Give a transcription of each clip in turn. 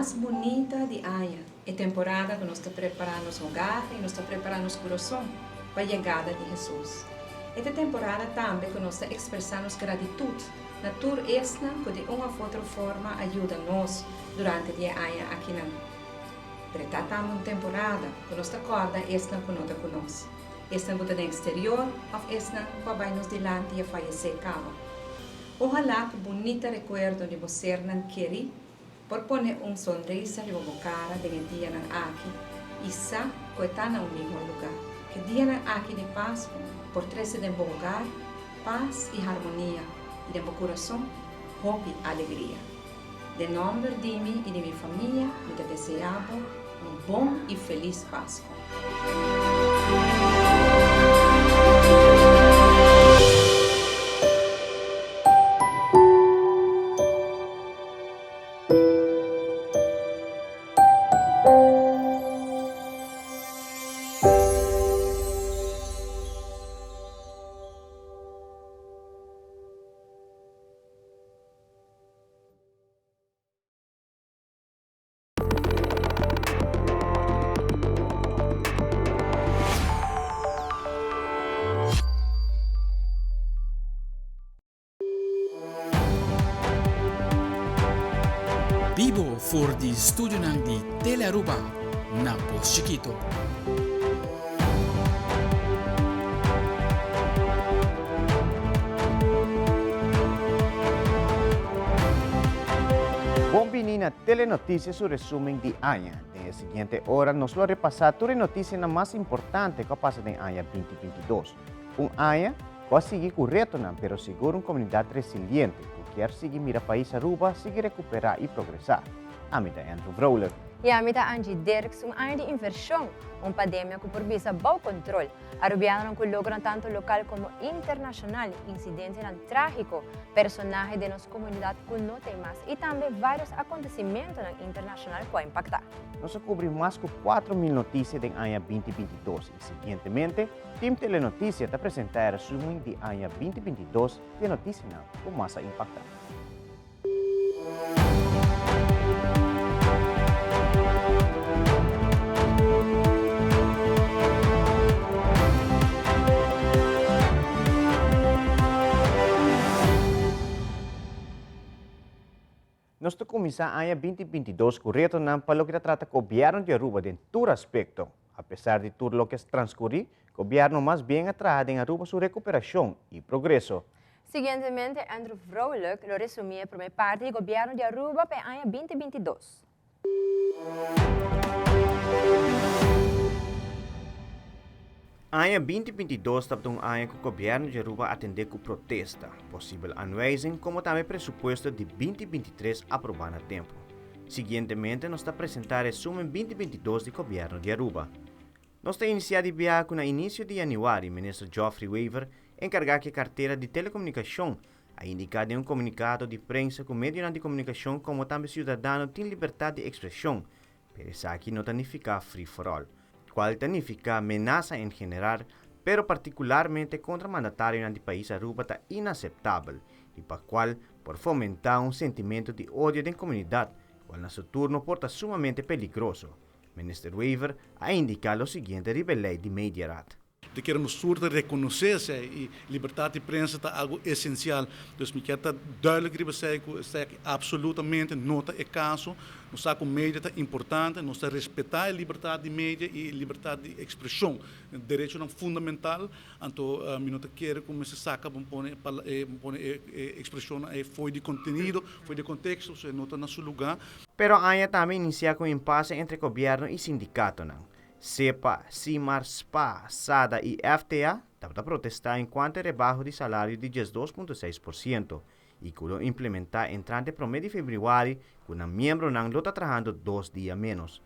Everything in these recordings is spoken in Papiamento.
mas bunita di aña, e temporada ku nos ta prepará nos hogar i nos ta prepará nos kurason pa yegada di Hesus. E ta e temporada tambe ku nos ta ekspresá nos gratitut na tur esnan ku di un òf otro forma a yuda nos durante di e aña akinan. Pero e ta tambe un temporada ku nos ta kòrda esnan ku no ta ku nos, esnan ku ta den eksterior òf esnan ku a bai nos dilanti i a fayesé kaba. Ohalá ku bunita rekuerdo di bo sernan kerí por pone un sonrisa riba bo kara den e dianan aki i sa ku e ta na un mihó lugá. Ku e dianan aki di Pasku por trese den bo hogar pas i harmonia i den bo kurason hopi alegria. Den nòmber di mi i di mi famia mi ta deseá bo un bon i felis Pasku. Bibo for di studionan di Telearuba na Pos Chikito. Bon bini na Telenoticias su resumen di aña. Den e siguiente ora nos lo repasa tur e noticianan mas importante cu a pasa den aña 2022. Un aña cu a sigui cu retonan pero sigur un comunidad resiliente cu kier sigui mira pais Aruba sigui recupera y progresa. Ami ta Andrew Vrolijk. Y ami ta Angie Dirks. Un aña di inversion, un pandemia cu por bisa bou control. Arubianonan cu logronan tanto local como internacional, incidentenan tragico, personahe den nos comunidad cu no t'ey mas y tambe varios acontecimentonan internacional cu a impacta. Nos a cubri mas cu 4000 noticia den aña 2022 y siguientemente Team Telenoticia ta presenta e resumen di aña 2022 di e noticianan cu mas a impacta. Nos ta kuminsá aña 2022 ku retonan pa loke ta trata gobièrnu di Aruba den tur aspekto. Apesar di tur loke a transkurí, gobièrnu mas bien a traha den Aruba su rekuperashon i progreso. Siguientemente Andrew Vrolijk lo resumí e promé parti di Gobièrnu di Aruba pa e aña 2022. Aña 2022 tabata un aña ku Gobièrnu di Aruba a atendé ku protesta, posibel aanwijzing komo tambe presupuesto di 2023 aprobá na tempu. Siguientemente nos ta presentá resumen 2022 di Gobièrnu di Aruba. Nos ta inisiá di biaha ku na inisio di yanüari Minister Geoffrey Wever, enkargá ku e kartera di telekomunikashon, a indiká den un komunikado di prensa ku medionan di komunikashon komo tambe siudadano tin libertat di ekspreshon, pero esaki no ta nifiká free for all, kual ta nifiká menasa en general, pero partikularmente kontra mandatarionan di pais Aruba ta inaseptabel i pa kual por fomentá un sentimentu di odio den komunidat, kual na su turno por ta sumamente peligroso. Minister Wever a indica lo siguiente riba e ley di Mediaraad. Te kere nos tur ta reconoce esey y libertad di prensa ta algo esencial. Dus mi kier ta duidelijk riba esey cu esaki absolutamente no ta e caso. Nos sa cu media ta importante, nos ta respeta e libertad di media y e libertad di expresion, derechonan fundamental. Anto mi no ta kere cu mester saca bo pone pone e expresionnan ey fo'i di contenido, fo'i di contexto, so e no ta na su lugar. Pero aña tambe inicia cu impasse entre gobierno y sindicatonan. SEPA, SIMAR, spa, sada y FTA tabata protesta en cuanto e rebaho di salario di 12.6% y cu lo implementa entrante prome di februari cu nan miembronan lo ta trahando dos dia menos.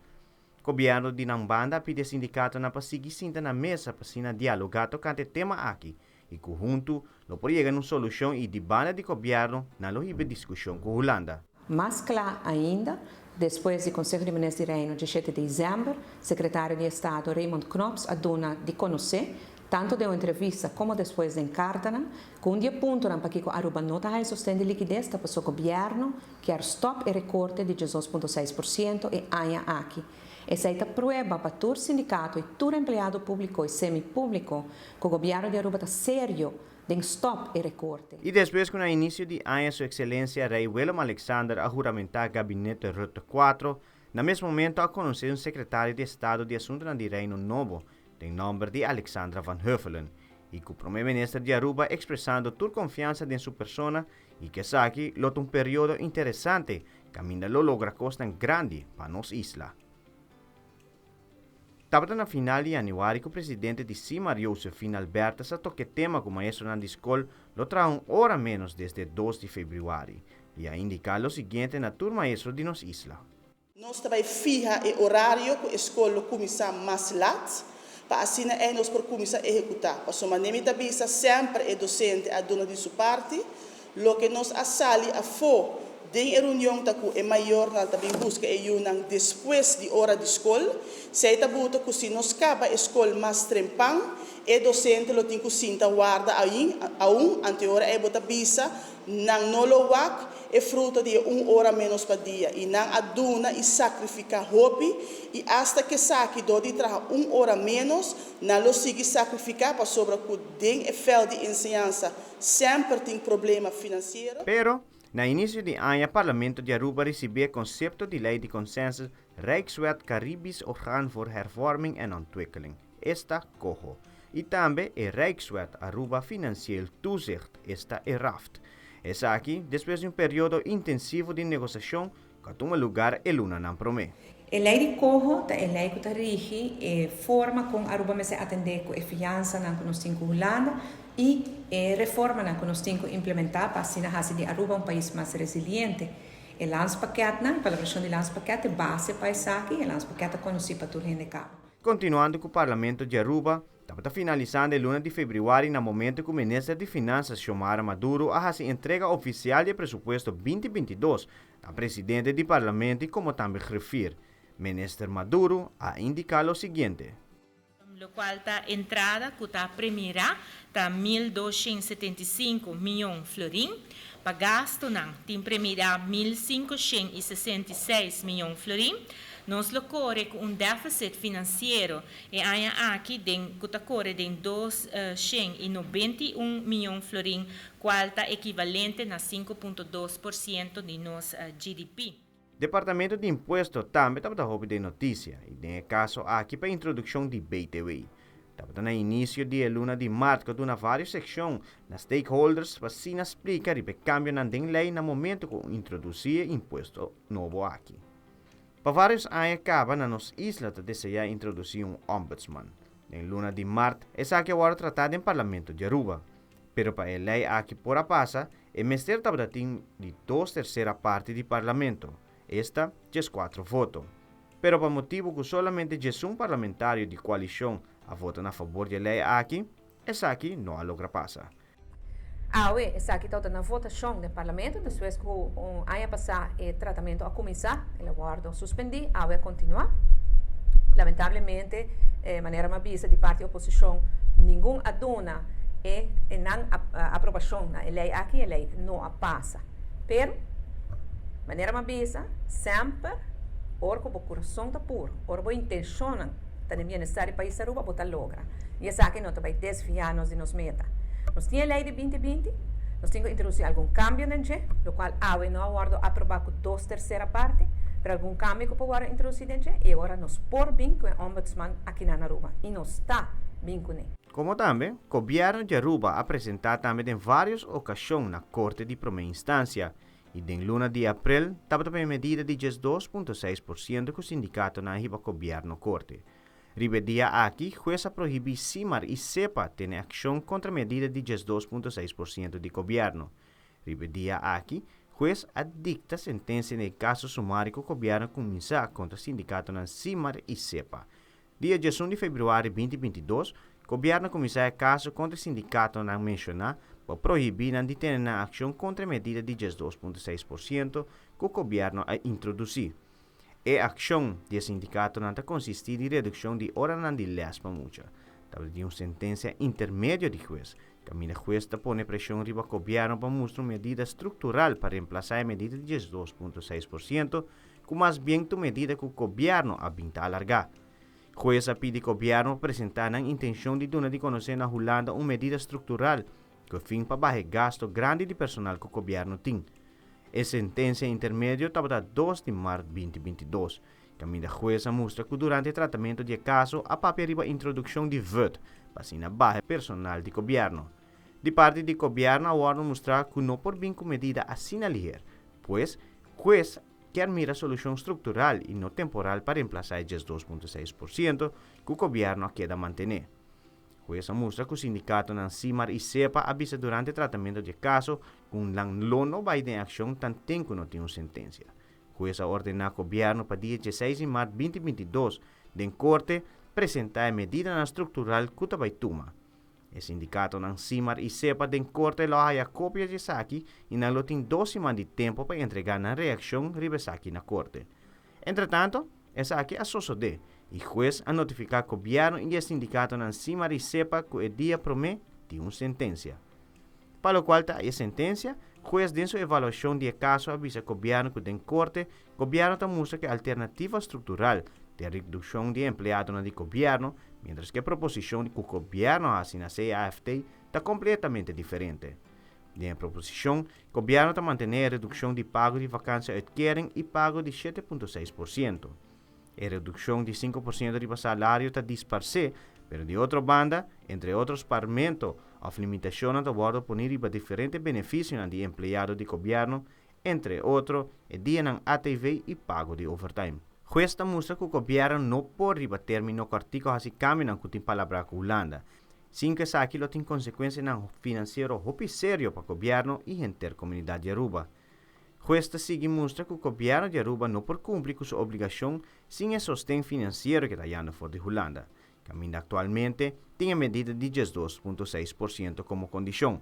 Gobierno di nan banda a pidi e sindicatonan pa sigui sinta na mesa pa asina dialoga tocante e tema aki y cu hunto lo por yega na un solucion y di banda di gobierno nan lo hiba e discusion cu Hulanda. Mas kla ainda, despues di Konseho di Minister di Reino dje shete desèmber, Sekretario di Estado Raymond Knops a duna di konosé Tanto den entrevista como despues den cartanan, cu un di e puntonan pakico Aruba no ta haya sosten di likides ta paso gobierno kier stop e recorte di 12.6% e aña aki. Esey ta prueba pa tur sindicato y tur empleado publico y semi-publico cu gobierno di Aruba ta serio den stop e recorte. Y despues cu na inicio di aña Su Excelencia Rey Willem Alexander a huramenta Gabinete Rutte 4, na mes momento a conoce un Secretario di Estado di Asuntonan di Reino nobo den nomber di Alexandra van Huffelen y cu Prome Minister di Aruba expresando tur confiansa den su persona y cu esaki lo ta un periodo interesante caminda lo logra cosnan grandi pa nos isla. Tabata na final di januari cu presidente di SIMAR Josephine Albertus a toca e tema cu maestronan di scol lo traha un ora menos desde 2 di februari y a indica lo siguiente na tur maestro di nos isla. Nos ta bay fiha e horario cu e scol lo cuminsa mas laat, pa asina ey nos por cuminsa ehecuta. Pasobra manera mi ta bisa semper e docente a duna di su parti. Loke nos a sali afo den e reunion ta cu e mayornan ta bin busca e yunan despues di ora di scol. Esey ta buta cu si nos caba e scol mas trempan, e docente lo tin cu sinta warda aun, ante ora ey bo ta bisa nan no lo wak e fruta di e un ora menos pa dia y nan a duna y sacrifica hopi y hasta cu esaki dor di traha un ora menos nan lo sigui sacrifica pasobra cu den e veld di enseñansa semper tin problema financiero. Pero, na inicio di aña Parlamento di Aruba a ricibi e concepto di ley di consensus Rijkswet Caribisch Orgaan voor Hervorming en Ontwikkeling, esta COHO, y tambe e Rijkswet Aruba Financieel Toezicht, esta e RAFT. Esaki despues di un periodo intensivo di negociacion cu a tuma lugar e lunanan prome. E ley di COHO ta e ley cu ta rigi e forma con Aruba mester atende cu e fiansanan cu nos tin cu Hulanda y e reformanan cu nos tin cu implementa pa asina haci di Aruba un pais mas resiliente. E landspakketnan, e palabracion di landspakket ta e base pa esaki. E landspakket ta conoci pa tur hende caba. Continuando cu Parlamento di Aruba, tabata finalisando e luna di februari na momento cu Minister di Finanzas Xiomara Maduro a haci entrega oficial di e presupuesto 2022 na Presidente di Parlamento y como tambe Griffier. Minister Maduro a indica lo siguiente. Locual ta entrada cu ta premira ta 1275 miyon florin. Pa gastonan tin premira 1566 miyon florin. Nos lo core cu un deficit financiero e aña aki den cu ta core den 291 miyon florin, cual ta equivalente na 5.2% di nos GDP. Departamento di Impuesto tambe tabata hopi den noticia y den e caso aki pa introduccion di BTW. Tabata na inicio di e luna di maart cu a duna varios seccion na stakeholders pa asina splica riba e cambionan den ley na momento cu introduci e impuesto nobo aki. Pa varios aña caba na nos isla ta desea introduci un ombudsman. Den luna di maart esaki a wordo trata den Parlamento di Aruba. Pero pa e ley aki por a pasa, e mester tabata tin di dos tercera parti di Parlamento, esta 14 voto. Pero pa motibo cu solamente 11 parlamentario di coalicion a vota na fabor di e ley aki, esaki no a logra pasa. Awe, esaki ta na votacion den Parlamento, despues cu un aña pasa e tratamento a cuminsa, el a wordo suspendi, awe a continua. Lamentablemente, manera m'a bisa di parti oposicion, ningun a duna e nan aprobacion na e ley aki, e ley no a pasa. Pero, manera m'a bisa, semper, ora cu bo curason ta puro, ora bo intencionnan ta den bienestar di pais Aruba, bo ta logra. Y esaki no ta bay desvia nos di nos meta. Nos tin e ley di 2020, nos tin cu introduci algun cambio den dje, locual awe no a wordo aproba cu dos tercera parte, pero algun cambio cu por wordo introduci den dje, y ora nos por bin cu e ombudsman aki na Aruba, y nos ta bin cune. Como tambe, Gobierno di Aruba a presenta tambe den varios ocasion na Corte di Prome Instancia, y den luna di april tabata pa e medida di 12.6% cu sindicatonan a hiba Gobierno Corte. Riba e dia aki, hues a prohibi SIMAR y SEPA tene accion contra medida di 12.6% di Gobierno. Riba e dia aki, hues a dicta sentencia den e caso sumario cu Gobierno a cuminsa contra sindicatonan SIMAR y SEPA. Dia 11 di februari 2022, Gobierno a cuminsa e caso contra e sindicatonan menciona pa prohibi nan di tene nan accion contra e medida di 12.6% cu Gobierno a introduci. E accion di e sindicatonan ta consisti di reduccion di oranan di les pa mucha. Tabatin un sentensia intermedio di hues, kaminda hues ta pone preshon riba gobièrnu pa mustra un medida struktural pa remplasá e medida di 12.6% ku mas bien ta un medida ku gobièrnu a bin ta alargá. Hues a pidi gobièrnu pa presentá nan intenshon di duna di konosé na Hulanda un medida struktural ku e fin pa baha e gasto grandi di personal ku gobièrnu tin. E sentensia intermedio tabata 2 di mart 2022. Kaminda hues a mustra ku durante e tratamentu di e kaso a papia riba introdukshon di VUT pa asina baha e personal di gobièrnu. Di parti di gobièrnu a wòrdu mustrá ku no por bin ku medida asina liher. Pues, hues kier mira solushon struktural i no temporal pa remplasá e 12.6% ku gobièrnu a keda mantené. Hues a mustra ku sindikatonan Simar i Sepa a bisa durante tratamentu di e kaso ku un lan lo no bai den akshon tanten ku no tin un sentensia. Hues a ordená gobièrnu pa dia 16 di mart 2022 den korte presentá e medidanan struktural ku ta bai tuma. E sindikatonan Simar i Sepa den korte lo a haya kopia di esaki i nan lo tin 2 siman di tempu pa entregá nan reakshon riba esaki na korte. Entretanto, esaki a sosodé i hues a notifiká gobièrnu i e sindikatonan Simar i Sepa ku e dia promé tin un sentensia. Pa lokual ta e sentensia, hues den su evaluashon di e kaso a bisa gobièrnu ku den korte, gobièrnu ta mustra ku e alternativa struktural ta e redukshon di e empleadonan di gobièrnu, miéntras ku e proposishon ku gobièrnu a hasi na CAFT ta kompletamente diferente. Den e proposishon, gobièrnu ta mantené e redukshon di pago di vakantie-uitkering i pago di 7.6%. E redukshon di 5% riba salario ta disparsé, pero di otro banda, entre otro sparmento òf limitashonnan ta wòrdu poní riba diferente benefisionan di empleado di gobièrnu, entre otro e dianan ATV i pago di overtime. Hues ta mustra ku gobièrnu no por riba término kòrtiku hasi kambionan ku tin palabrá ku Hulanda, sin ku esaki lo tin konsekuensianan finansiero hopi serio pa gobièrnu i henter komunidat di Aruba. Hues ta sigui mustra ku gobièrnu di Aruba no por kumpli ku su obligashon sin e sosten finansiero ku ta hayando for di Hulanda, kaminda aktualmente tin e medida di 12.6% komo kondishon.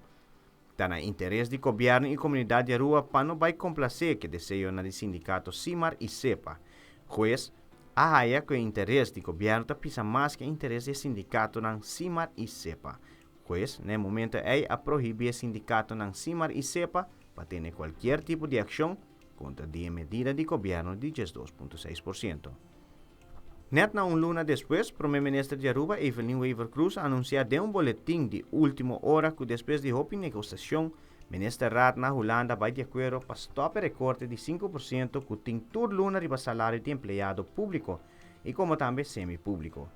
Ta na interes di gobièrnu i komunidat di Aruba pa no bai komplasé ku e deseonan di sindikato Simar i Sepa. Hues a haya ku e interes di gobièrnu ta pisa mas ku e interes di e sindikatonan Simar i Sepa. Hues na e momento ei a prohibí e sindikatonan Simar i Sepa pa tene kualkier tipo di akshon kontra di e medida di gobièrnu di 12.6%. Nèt na un luna despues, Prome Minister di Aruba Evelyn Wever-Croes a anunsiá den un boletin di último ora ku despues di hopi negosiashon, Ministerraad na Hulanda bai di akuerdo pa stòp e rekorte di 5% ku tin tur luna riba salario di empleado públiko i komo tambe semi-públiko.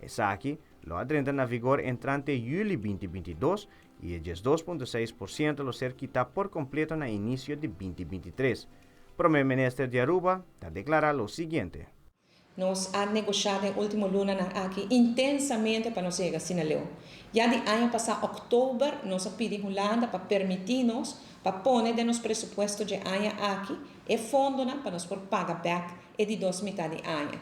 Esaki lo a drenta na vigor entrante yüli 2022 i e 12.6% lo ser kitá por kompleto na inisio di 2023. Prome Minister di Aruba ta deklará lo siguiente. Nos a negoshá den último lunanan aki intensamente pa nos yega asina leu. Ya di aña pasá òktober nos a pidi Hulanda pa permití nos pa pone den nos presupuesto dje aña aki e fondonan pa nos por paga bèk e di dos mitá di aña.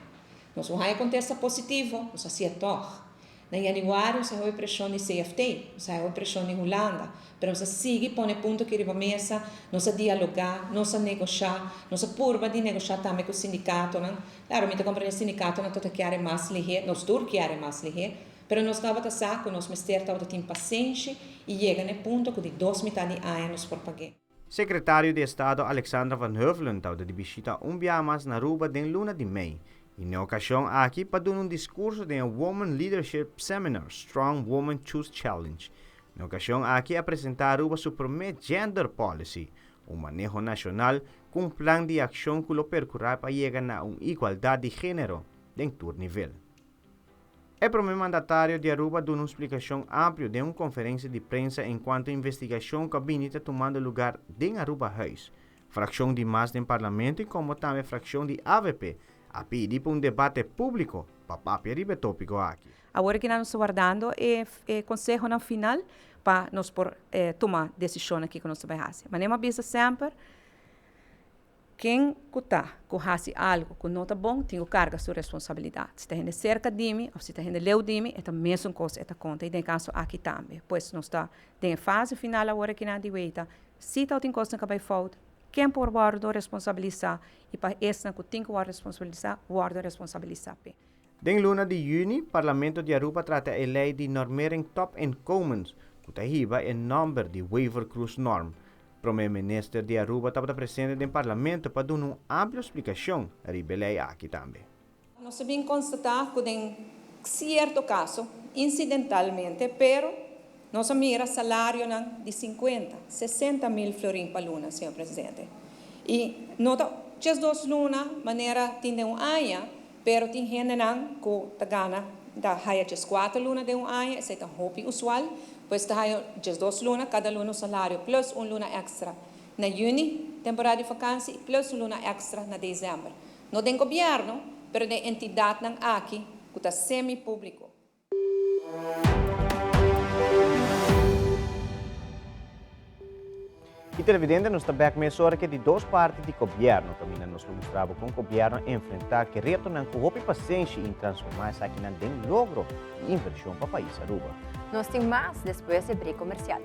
Nos no haña kontesta positivo, nos hasié tòg. Na yanüari nos a hopi preshon di CFT, nos a hopi preshon di Hulanda, pero nos a sigui pone punto aki riba mesa, nos a dialogá, nos a negoshá, nos a purba di negoshá tambe ku sindikatonan. Klaro, mi ta komprendé sindikatonan ta ta kier e mas lihé, nos tur kier e mas lihé, pero nos tabata sa ku nos mester tabata tin pasenshi i yega na e punto ku di dos mitá di aña nos por pag'é. Sekretario di Estado Alexandra van Huffelen tabata di bishita un biaha mas na Aruba den luna di mei i na e okashon aki pa duna un diskurso den e Women Leadership Seminar Strong Women Choose Challenge. Na e okashon aki a presentá Aruba su promé Gender Policy, un maneho nashonal ku un plan di akshon ku lo perkurá pa yega na un igualdat di género den tur nivel. E prome mandatario di Aruba a duna un splikashon amplio den un konferensia di prensa enkuanto investigashon ku a bini ta tumando lugar den Arubahuis. Frakshon di mas den Parlamento i komo tambe frakshon di avp a pidi pa un debate públiko pa papia riba e tópiko aki. Awor ki nan nos ta wardando e e konsehonan final pa nos por tuma desishonnan kiko nos ta bai hasi. Manera mi a bisa semper, Ken ku ta ku hasi algu ku no ta bon tin ku karga su responsabilidat. Si ta hende serka di mi òf si ta hende leu di mi, e ta mesun kos e ta konta i den e kaso aki tambe. Pues nos ta den e fase final awor akinan di weita si tabatin kosnan ku a bai fout, ken por wòrdu responsabilisá i pa esnan ku tin ku wòrdu responsabilisá, wòrdu responsabilisá p'e. Den luna di yüni, Parlamento di Aruba trata e lei di Normering Topinkomens, ku ta hiba e nòmber di Wever-Croes-norm. Prome Minister di Aruba tabata presente den Parlamento pa duna un amplio splikashon riba e lei aki tambe. Nos a bin konstatá ku den sierto kaso, insidentalmente, pero nos a mira salarionan di sinkuenta, sesenta mil florin pa luna, señor Presidente. I no ta djesdos luna manera tin den un aña, pero tin hendenan ku ta gana, ta haya djeskuater luna den un aña, esei ta hopi usual, pues ta haya djesdos luna, kada luna un salario plus un luna èkstra na yüni, temporada di fakansi, i plus un luna èkstra na desèmber. No den gobièrnu, pero den entidatnan aki ku ta semi-públiko. Y televidente nos ta bek mesora ke di dos parti di gobierno kaminda nos lo mustra bo kon gobierno a enfrenta ke retonan ku hopi pasenshi y transforma esakinan den logro y inversion pa pais Aruba. Nos tin mas despues di break comercial.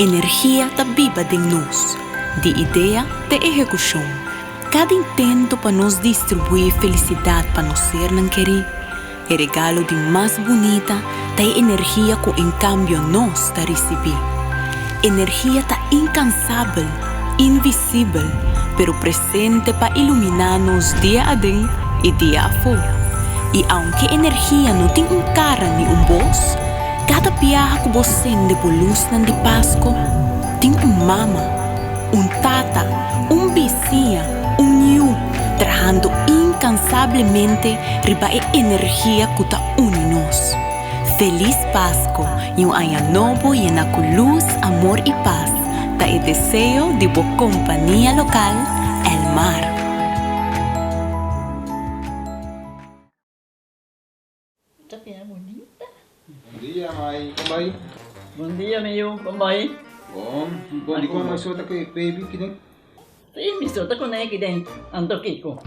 Energia ta biba den nos, di idea te ehekushon. Kada intento pa nos distribuí felisidat pa nos sernan kerí. E regalo di mas bunita ta e energia ku en kambio nos ta risibí. Energia ta inkansabel, invisibel, pero presente pa iluminá nos dia aden i dia afó. I aunke energia no tin un kara ni un bos, kada biaha ku bo sende bo lusnan di Pasko, tin un mama, un tata, un bisiña, un yu, trahando inkansablemente riba e energia ku ta uni nos. Felis Pasko i un aña nobo yena ku lus, amor i pas ta e deseo di bo kompania lokal Elmar. Ta bira bunita. Bon dia mai, kon bai? Bon dia mi yu, kon bai? Bon, bon di kon mai so ta ku e baby kiden? Si, mi so ta kuné kiden, anto kiko?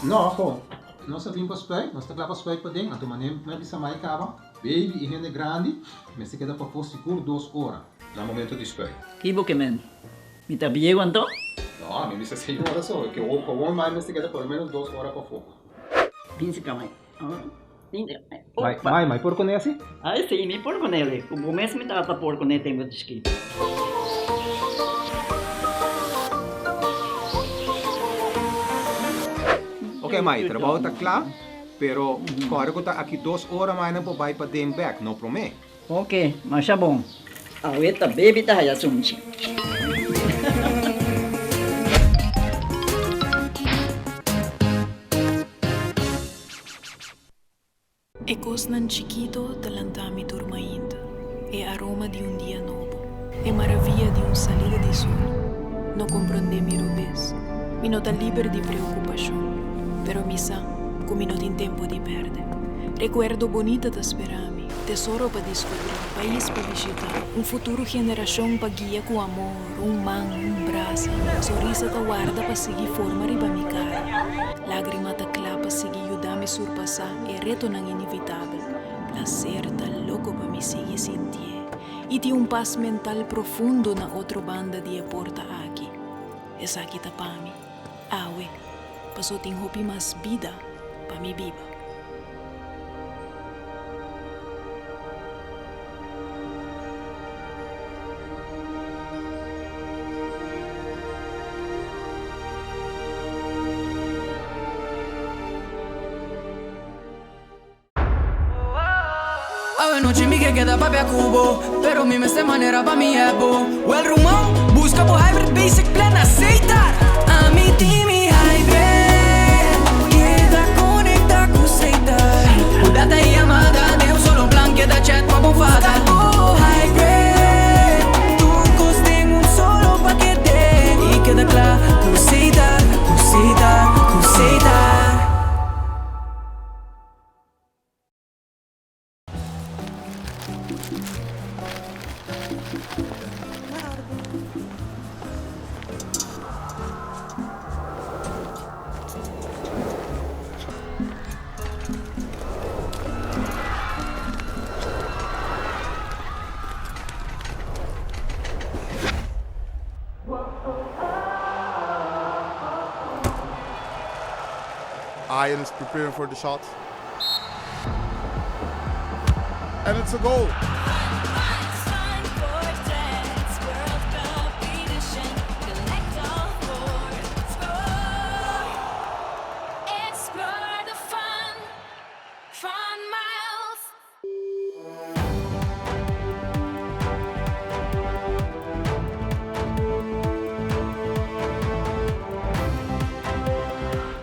No, ho, nos a bin pa spuit, nos ta kla pa spuit paden, anto manera mi a bisa mai kaba, baby i hende grandi mester keda pafó sigur dos ora na momento di spuit. Kibo ke men? Mi ta bieu anto? No, mi bisa señora so, ke awor mai mester keda por lo menos dos ora pafó. Bin si kama. Mai, mai, mai por kuné asi? Ai si, mi por kuné li. Ku bo mes mi tata por kuné tempu di chikito. Ok mai, trabou ta kla, pero kòrda ku ta aki dos ora mai nan por bai paden bèk, no promé. Ok, masha bon. Awe ta baby ta haya sunchi. E kosnan chikito ta lanta mi tur mainta, e aroma di un dia nobo, e maravia di un salida di sol. No komprondé mi robes, mi no ta liber di preokupashon, pero mi sa ku mi no tin tempu di pèrdè. Rekuerdo bonita ta spera mi, tesoro pa diskubrí, pais pa bishitá, un futuro generashon pa guia ku amor. Un man, un brasa, sonrisa ta warda pa sigui forma riba mi kara. Lágrima ta kla pa sigui yuda mi surpasá e retonan inevitabel. Plaser ta loko pa mi sigui sintié i tin un pas mental profundo na otro banda di e porta aki. Esaki ta pa mi, awe, paso tin hopi mas bida pa mi biba. Awe nochi mi ke keda papia ku bo Pero mi mester manera pa mi hèp bo Well ruman, buska bo hybrid basic plan na Setar Ami tin mi hybrid Keda konekta ku Setar Ku data i yamada den un solo plan Keda chat pa bo fada Buska bo hybrid Tur kos den un solo pakete I keda kla ku Setar, ku Setar, ku Setar. Ian is preparing for the shot. And it's a goal.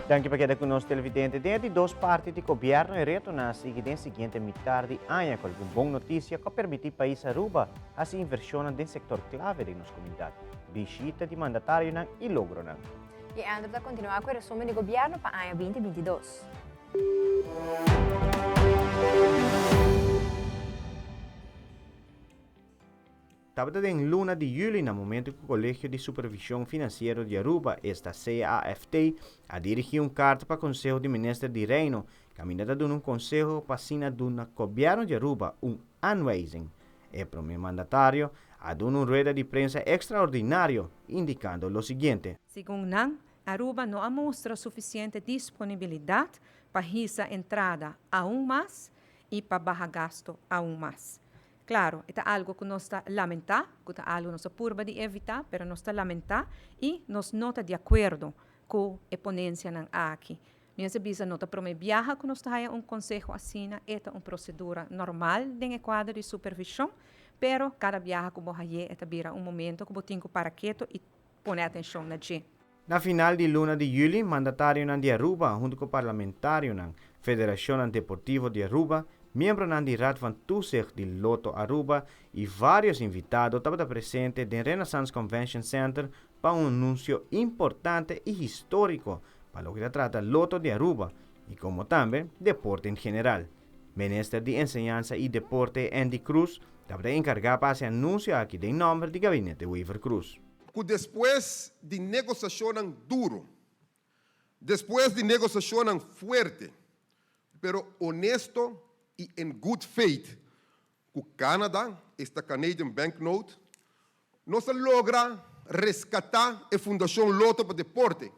Danki pa keda ku nos televidente. Den e di dos parti di Gobierno e retonan a sigui den siguiente mitar di aña ku algun bon notisia ku a permití pais Aruba hasi invershonnan den sektor klave den nos komunidat, bishita di mandatarionan i logronan. I Andrew ta kontinuá ku e resumen di Gobierno pa aña binti 22. Tabata den luna di juli na momento ku Kolegio di Supervishon Finansiero di Aruba, esta CAFT, a dirigí un karta pa Konseho di Minister di Reino kaminda ta duna un konseho pa asina duna Gobièrnu di Aruba un aanwijzing. E promé mandatario a duna un rueda di prensa ekstraordinario indikando lo siguiente. Segun nan, Aruba no a mustra suficiente disponibilidad pa hisa entrada aun mas y pa baha gasto aun mas. Claro, e ta algo cu nos ta lamenta, cu ta algo nos a purba di evita, pero nos ta lamenta y nos no ta di acuerdo cu e ponencianan aki. Mi a bisa no ta prome biaha cu nos ta haya un conseho asina, e ta un procedura normal den e cuadro di supervision, pero cada biaha cu bo haye e ta bira un momento cu bo tin cu para keto y pone atencion na dje. Na final di luna di juli, mandatarionan di Aruba hunto cu parlamentarionan, federacionnan deportivo di Aruba, miembronan di Raad van Toezicht di Lotto Aruba y varios invitado tabata presente den Renaissance Convention Center pa un anuncio importante y historico pa loke ta trata Lotto di Aruba y como tambe deporte en general. Minister di Enseñansa y Deporte Endy Croes tabata encarga pa haci anuncio aki den nomber di Gabinete Wever-Croes. Ku despues di negosiashonnan duru, despues di negosiashonnan fuerte, pero honesto i in good faith ku Canada, esta Canadian Banknote, nos a logra reskatá e Fundashon Lotto pa Deporte.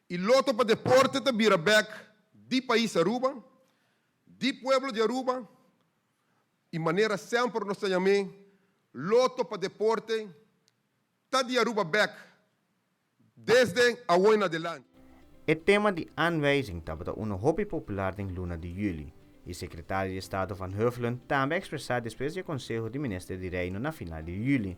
I Lotto pa Deporte ta bira bèk di pais Aruba, di pueblo di Aruba, I manera semper nos ta yam'é Lotto pa Deporte ta di Aruba bek desde awo en adelante. E tema di aanwijzing tabata uno hopi popular den luna di juli, y Secretario di Estado Van Huffelen tambe a expresa despues di e Conseho di Minister di Reino na final di juli.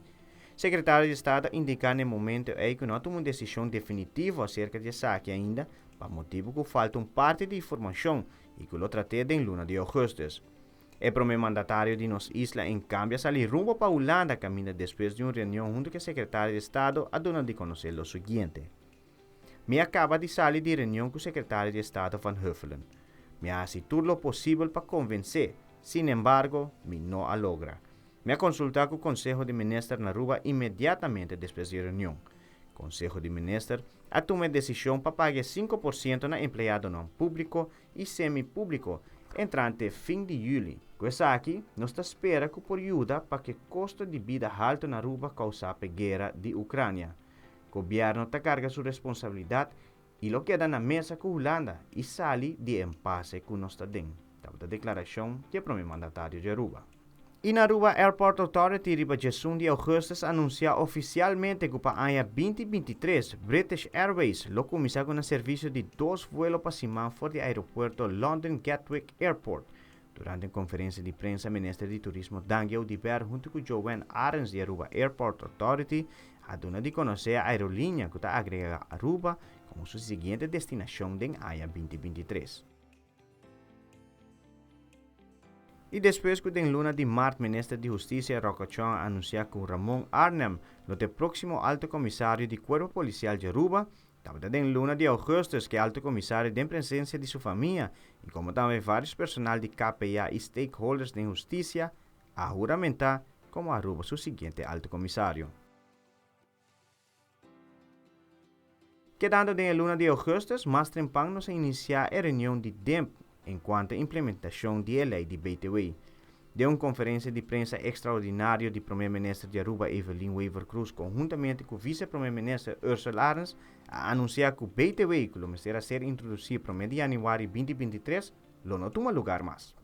Secretario di Estado a indica na e momento ey cu no a tuma un decision definitivo acerca di esaki ainda pa motibo cu falta un parti di informacion y cu lo trat'é den luna di augustus. E prome mandatario di nos isla en cambio a sali rumbo pa Hulanda caminda despues di un reunion hunto cu e secretario di Estado a duna di conoce lo siguiente. Mi a caba di sali di reunion cu secretario di Estado Van Huffelen. Mi a haci tur lo posibel pa convence, sin embargo, mi no a logra. Mi a consulta cu Conseho di Minister na Aruba inmediatamente despues di e reunion. Conseho di Minister a tuma e decision pa paga e 5% na empleadonan publico y semi-publico entrante fin di juli. Cu esaki, nos ta spera cu por yuda pa ke costo di bida halto na Aruba causa p'e guera di Ucrania. Gobierno ta carga su responsabilidad y lo keda na mesa cu Hulanda y sali di e empase cu nos ta den, tabata declaracion di e prome mandatario di Aruba. Y na Aruba Airport Authority riba djesun di augustus a anuncia oficialmente cu pa aña 2023 British Airways lo cuminsa cu nan servicio di dos vuelo pa siman for di aeropuerto London Gatwick Airport. Durante un conferencia di prensa Minister di Turismo Dangui Oduber hunto cu Joanne Arends di Aruba Airport Authority a duna di conoce a aerolinea cu ta agrega Aruba como su siguiente destinacion den aña 2023. Y despues cu den luna di maart Minister di Husticia Rocco Tjon a anuncia cu Ramon Arnhem lo ta e proximo Alto Comisario di Cuerpo Policial di Aruba, tabata den luna di augustus cu e Alto Comisario den presencia di su famia y como tambe varios personal di KPA y stakeholders den husticia a huramenta como Aruba su siguiente Alto Comisario. Kedando den e luna di augustus, mas trempan nos a inicia e reunion di DIMP encuanto implementacion di e ley di BTW. Den un conferencia di prensa extraordinario di Prome Minister di Aruba Evelyn Wever-Croes conhuntamente cu Vice Prome Minister Ursell Arends a anuncia cu BTW cu lo mester a ser introduci prome di januari 2023 lo no tuma lugar mas.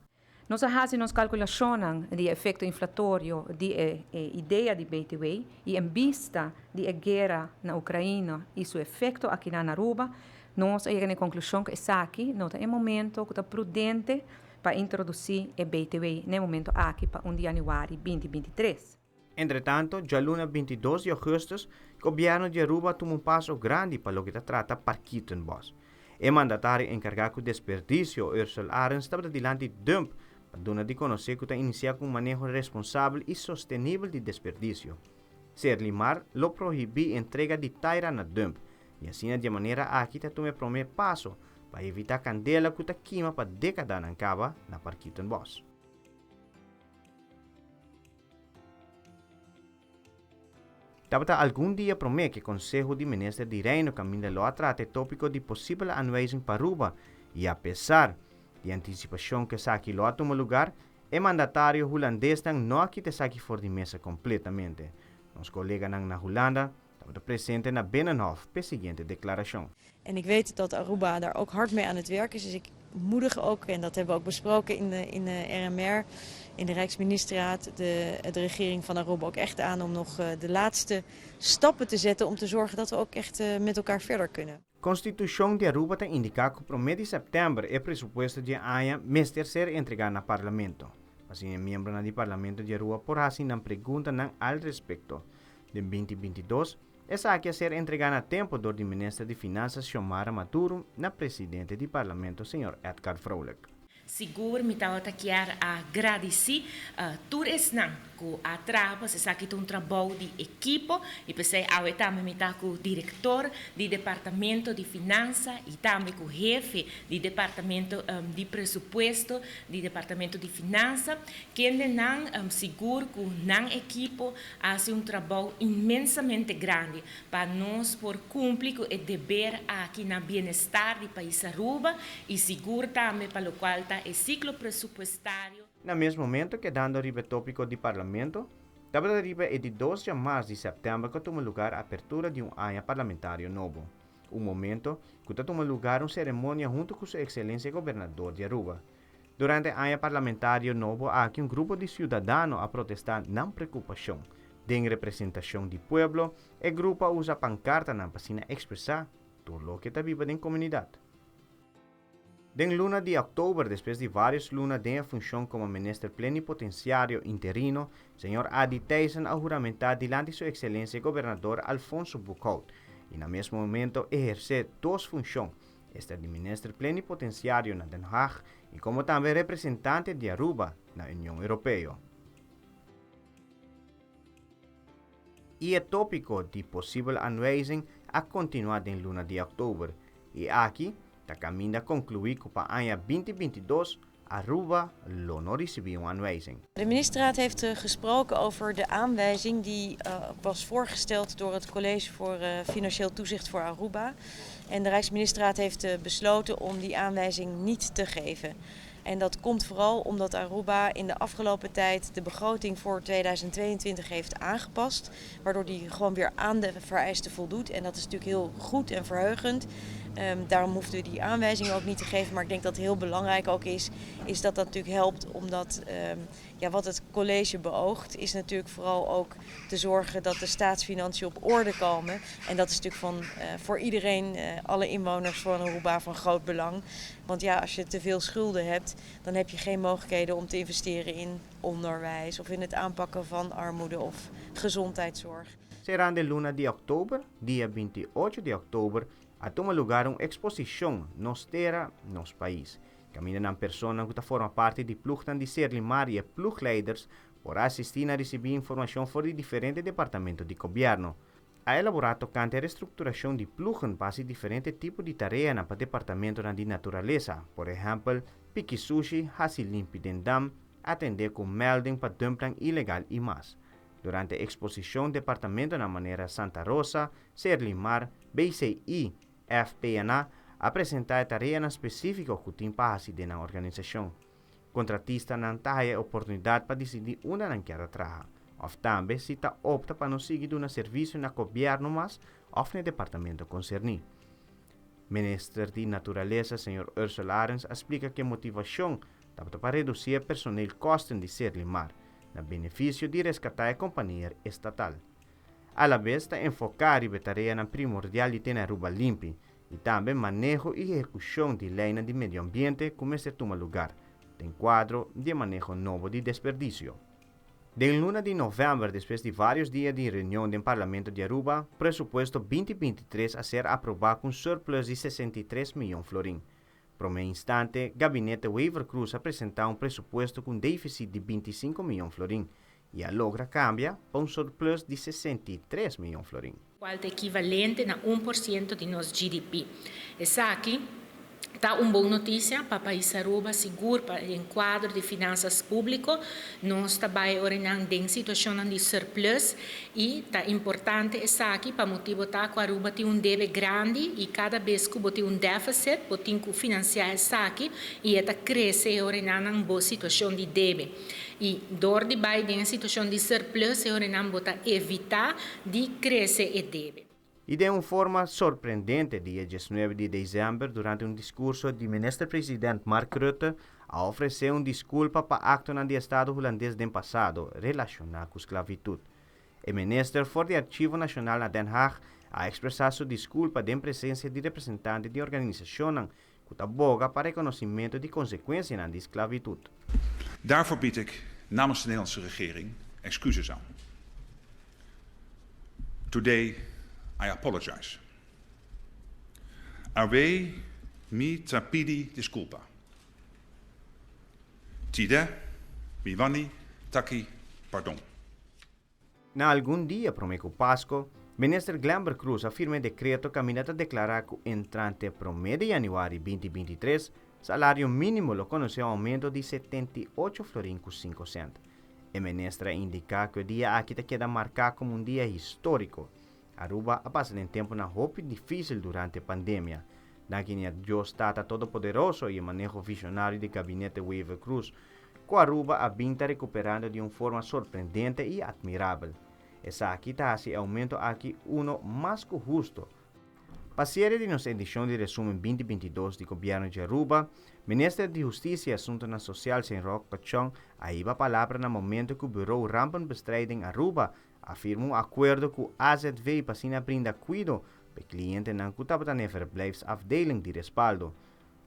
Nos a haci nos calculacionnan di e efecto inflatorio di e idea di BTW y en bista di e guera na Ucraina y su efecto akinan na Aruba, nos a yega na e conclusion cu esaki no ta e momento cu ta prudente pa introduci e BTW na e momento aki pa un di januari 2023. Entretanto, djaluna 22 di augustus, Gobierno di Aruba a tuma un paso grandi pa loke ta trata Parkietenbos. E mandatario encarga cu desperdicio, Ursell Arends, tabata dilanti dump pa duna di conoce cu ta inicia cu un maneho responsabel y sostenibel di desperdicio. Serlimar lo prohibi entrega di taira na dump y asina di e manera aki ta tuma e prome paso pa evita candela cu ta kima pa decadanan caba na Parkietenbos. Tabata algun dia promé ku Konseho di Minister di Reino kaminda lo a trata e tópiko di posibel aanwijzing pa Aruba i apesar di antisipashon ku esaki lo a tuma lugar, e mandatario hulandesnan no a kita esaki for di mesa kompletamente. Nos koleganan na Hulanda tabata presente na Binnenhof p'e siguiente deklarashon. En ik weet dat Aruba daar ook hard mee aan het werk is. Dus ik moedig ook, en dat hebben we ook besproken in de, in de RMR, in de Rijksministerraad, de, de regering van Aruba ook echt aan om nog eh, de laatste stappen te zetten om te zorgen dat we ook echt eh, met elkaar verder kunnen. Konstitushon di Aruba ta indiká ku promé di sèptèmber e presupuesto di e aña mester ser entregá na Parlamento. Asina e miembronan di Parlamento di Aruba por hasi nan preguntanan al respekto. Den 2022, Esaki a ser entregá na tempu dor di Minister di Finansa Xiomara Maduro na Presidente di Parlamento señor Edgar Vrolijk. Sigur mi tabata kier a gradisí tur esnan ku a traha pues esaki ta un trabou di ekipo i p'esei awe tambe mi ta ku direktor di departamento di finansa i tambe ku hefe di departamento di presupuesto di departamento di finansa kende nan sigur ku nan ekipo A hasi un trabou inmensamente grandi pa nos por cumpli cu e deber aki na bienestar di pais Aruba y sigur tambe pa locual ta e ciclo presupuestario. Na mes momento kedando riba e topico di Parlamento, tabata riba e di dos djamas di september cu a tuma lugar apertura di un aña parlamentario nobo. Un momento cu ta tuma lugar un ceremonia hunto cu su Excelencia Gobernador di Aruba. Durante aña parlamentario nobo aki un grupo di siudadano a protestá nan preokupashon. Den representashon di pueblo, e grupo a usa pankartanan pa asina ekspresá tur loke ta biba den komunidat. Den luna di òktober, despues di vários luna den e funshon komo minister plenipotensiario interino, señor Adi Thijssen a huramentá dilanti su ekselensia gobernador Alfonso Boekhoudt i na mes momento ehersé dos funshon, Esta di Minister Plenipotenciario na Den Haag y como tambe representante di Aruba na Union Europeo. Y e topico di posibel aanwijzing a continua den luna di october y aki ta caminda conclui cu pa aña 2022 Aruba lo no ricibi un aanwijzing. De ministerraad heeft eh, gesproken over de aanwijzing die uh, was voorgesteld door het College voor uh, Financieel Toezicht voor Aruba. En de Rijksministerraad heeft uh, besloten om die aanwijzing niet te geven. En dat komt vooral omdat Aruba in de afgelopen tijd de begroting voor 2022 heeft aangepast. Waardoor die gewoon weer aan de vereisten voldoet. En dat is natuurlijk heel goed en verheugend. Um, daarom hoefden we die aanwijzing ook niet te geven. Maar ik denk dat het heel belangrijk ook is, is dat dat natuurlijk helpt. Omdat um, ja, wat het college beoogt, is natuurlijk vooral ook te zorgen dat de staatsfinanciën op orde komen. En dat is natuurlijk van, uh, voor iedereen, uh, alle inwoners van Aruba, van groot belang. Want ja, als je te veel schulden hebt, dan heb je geen mogelijkheden om te investeren in onderwijs of in het aanpakken van armoede of gezondheidszorg. Será de luna di òktober, dia 28 di òktober, a tuma lugar un eksposishon Nos Tera, Nos Pais. Kaminda nan personanan ku ta forma parti di plugnan di Serlimar i e plugleiders por a asistí na risibí informashon for di diferente departamento di gobièrnu. A elaborá tokante e restrukturashon di ploegen pa hasi diferente tipo di tareanan pa departamentonan di naturalesa, por ehèmpel, piki sushi, hasi limpi den dam, atendé ku melding pa dumpnan ilegal i mas. Durante e eksposishon departamentonan manera Santa Rosa, Serlimar, BCI, FPNA a presentá e tareanan spesífiko ku tin pa hasi den nan organisashon. Kontratistanan ta haya e oportunidat pa disidí unda nan kier a traha, òf tambe si ta opta pa no sigui duna servisio na gobièrnu mas òf na e departamento konserní. Minister di Naturalesa señor Ursula Arends a splika ku e motivashon tabata pa redusí e personeel kòsten di Serlimar, na benefisio di reskatá e kompania estatal. Alabes ta enfoká riba e tareanan primordial di tene Aruba limpi i tambe maneho i ehekushon di leinan di medio ambiente ku mester tuma lugar den kuadro di e maneho nobo di desperdisio. Den luna di novèmber despues di vários dia di reunion den Parlamento di Aruba, presupuesto 2023 a ser aprobá ku un surplus di 63 miyon florin. Promé instante, Gabinete Wever-Croes a presentá un presupuesto ku un défisit di 25 miyon florin i a logra kambia pa un surplus di 63 miyon florin. Cual ta ekivalente na 1% di nos GDP. Esaki ta un bon noticia pa pais Aruba, sigur pa den cuadro di finanzas publico. Nos ta bay orinan den situacionnan di surplus y ta importante esaki pa motibo ta cu Aruba tin un debe grandi y cada bes cu bo tin un deficit bo tin cu financia esaki y e ta crece e orinannan bo situacion di debe. Y door di bay den e situacion di surplus e orinnan bo ta evita di crece e debe. Y den un forma sorprendente dia 19 di december durante un discurso di minister-president Mark Rutte a ofrece un disculpa pa actonan di Estado Hulandes den pasado relaciona cu sclavitud. E minister for di Archivo Nacional na Den Haag a expresa su disculpa den presencia di representante di organisacionnan cu ta boga pa reconocimento di consecuencianan di sclavitud. Daarvoor bied ik namens de Nederlandse regering excuses aan. Today I apologize. Awe mi ta pidi disculpa. Tide mi wani taki pardon. Na algun dia prome ku Pasko, Minister Glenbert Croes a firma e dekreto kaminda ta deklará ku entrante prome di yanüari 2023, salario mínimo lo konosé un oumento di 78 florin ku 5 sènt. E minister a indiká ku e dia aki ta keda marká komo un dia históriko. Aruba a pasa den tempunan hopi difísil durante e pandemia. Danki na Dios Tata Todopoderoso i e maneho visionario di Gabinete Wever-Croes, ku Aruba a bin ta rekuperando di un forma sorprendente i atmirabel. Esaki ta hasi e oumento aki uno mas ku husto. Pa siere di nos edishon di resumen 2022 di Gobièrnu di Aruba, Minister di Hustisia i Asuntonan Sosial Señor Rock Cachon a hiba palabra na momento ku Bureau Rampenbestrijding Aruba a firma un akuerdo ku AZV pa asina brinda kuido pa e klientenan ku tabata na e verblijfsafdeling di Respaldo.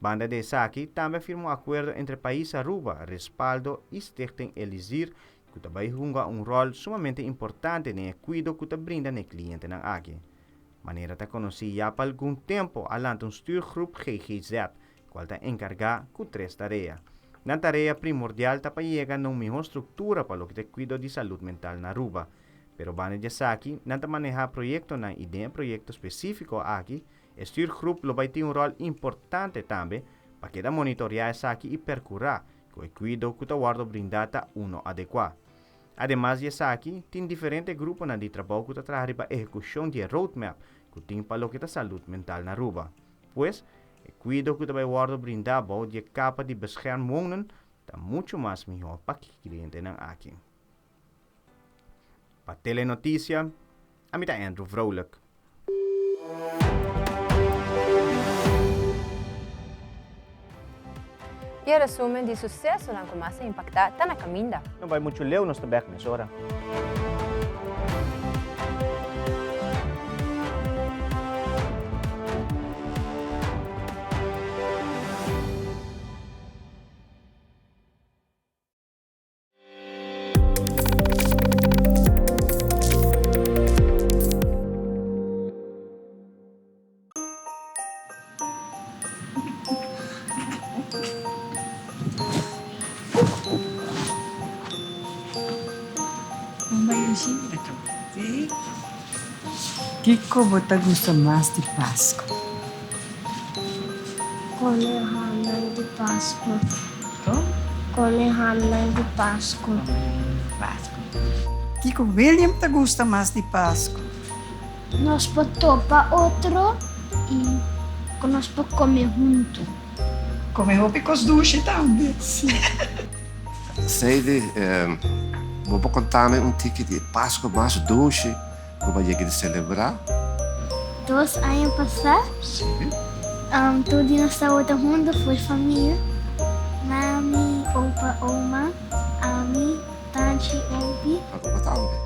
Banda di esaki, tambe a firma un akuerdo entre pais Aruba, Respaldo i Stichting Elizir ku ta bai hunga un ròl sumamente importante den e kuido ku ta brinda na e klientenan aki. Manera ta konosí ya pa algun tempu a lanta un stuurgroep GGZ, kual ta enkargá ku tres tarea. Nan tarea primordial ta pa yega na un mihó struktura pa loke ta e kuido di salud mental na Aruba. Pero banda di esaki, nan ta manehá proyektonan i den e proyekto spesífiko aki, E stuurgroep lo bai tin un ròl importante tambe pa keda monitoreá esaki i perkurá ku e kuido ku ta wòrdu brindá ta uno adekuá. Ademas di esaki, tin diferente gruponan di trabou ku ta traha riba ehekushon di e roadmap ku tin pa loke ta salud mental na Aruba. Pues, e kuido ku ta bai wòrdu brindá bou di e kapa di Bescherm Wonen ta muchu mas mihó pa klientenan aki. Pa Telenoticia, ami ta Andrew Vrolijk. E resumen di susesonan ku mas a impaktá ta na kaminda. No bai muchu leu, nos ta bèk mesora. Kiko bo ta gusta mas di Pasku? Come hamnan di Pasku. Come hamnan di Pasku. Kiko William ta gusta mas di Pasku? Nos por topa otro i ku nos por kome huntu. Come hopi cos dushi tambe. Seidy, bo por conta mi un tiki di e Pasco mas dushi cu bo a yega di celebra? Dos aña pasá, tur di nos tabata huntu for famia, mami, opa, oma, ami, tanchi, ompi. Aruba tambe.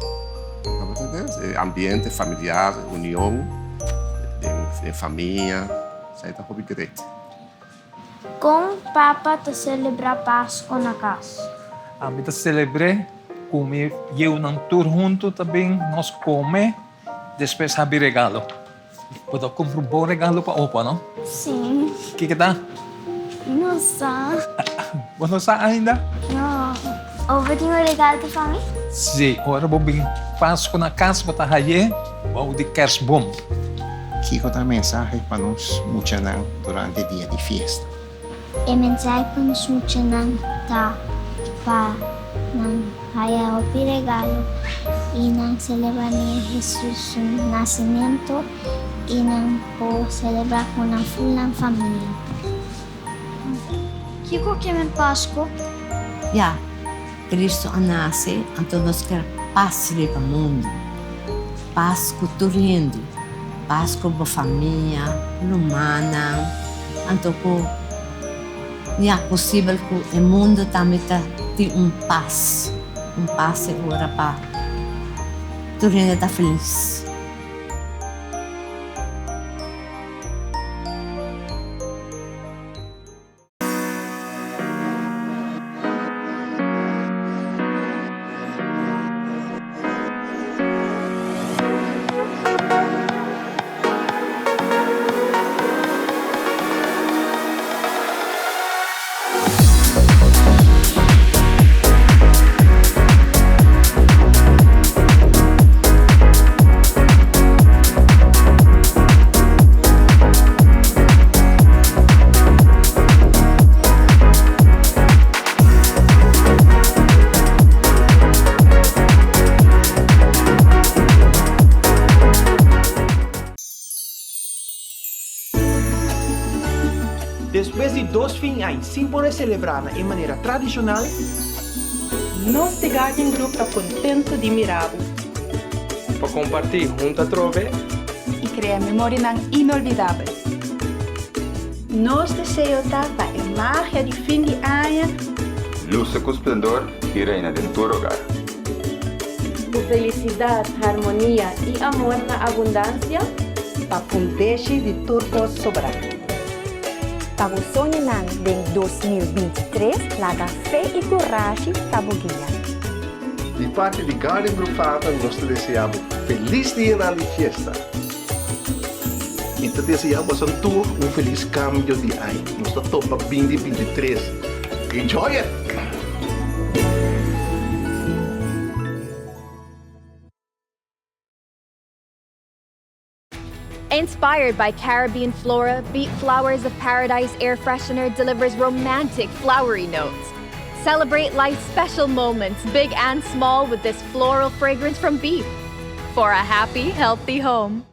Aruba tambe. E ambiente familiar, union den famia, esei ta hopi great. Kon papa ta selebrá Pasko na kas? Ami ta selebr'é ku mi yiunan tur huntu ta bin nos kome, despues habi regalo. Bo ta kumpra un bon regalo pa opa, no? Sí. Kiko ta? No sa. Bo no sa ainda? No. Opa tin un regalo pa mi? Sí, ora bo bin Pasko na kas bo ta hay'é bou di kersboom. Kiko ta mensahe pa nos muchanan durante dia di fiesta? E mensahe pa nos muchanan ta pa nan haya hopi regalo i nan selebrá Niño Hesus su nasementu i nan por selebrá ku nan ful nan famia. Kiko ke men Pasku? Ya, Cristo a nace, anto nos kier pas riba mundu, pas cu tur hende, pas cu bo famia, rumannan, anto cu ya posibel cu e mundu tambe ta tin un pas, un pas e ora pa tur hende ta feliz. Despues di dos fin añ sin por e selebrá na e manera tradishonal, Nos di Guardian Group ta contento di mira bo. Pa comparti hunto atrobe. Y crea memorianan inolvidabel. Nos deseo ta pa e magia di fin di aña. Lusa cu splendor y reina den tur hogar. Cu felicidad, harmonia y amor na abundancia. Pa fundeshi di tur cos sobra. Pa bo soñonan den 2023 laga fe y curashi ta bo guia. Di parti di Guardian Group Fata nos ta desea bo feliz dianan di fiesta. Mi ta desea boso tur un feliz cambio di aña. Nos ta topa binti 23. Enjoy it! Inspired by Caribbean flora, Beat Flowers of Paradise air freshener delivers romantic flowery notes. Celebrate life's special moments, big and small, with this floral fragrance from Beef. For a happy, healthy home.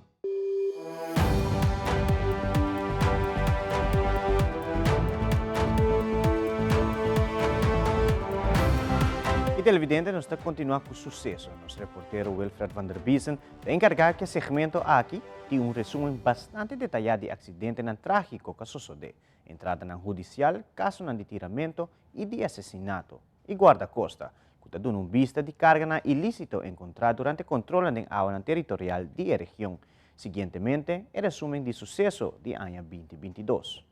E televidente nos ta continua cu suceso. Nos reportero Wilfred van der Biesen ta encarga cu e segmento aki tin un resumen bastante detaya di accidentenan tragico cu a sosode, entradanan hudicial, casonan di tiramento y di asesinato, y guardacosta, cu ta duna un bista di carganan ilicito encontra durante controlnan den awanan territorial di e region. Siguientemente e resumen di suceso di aña 2022.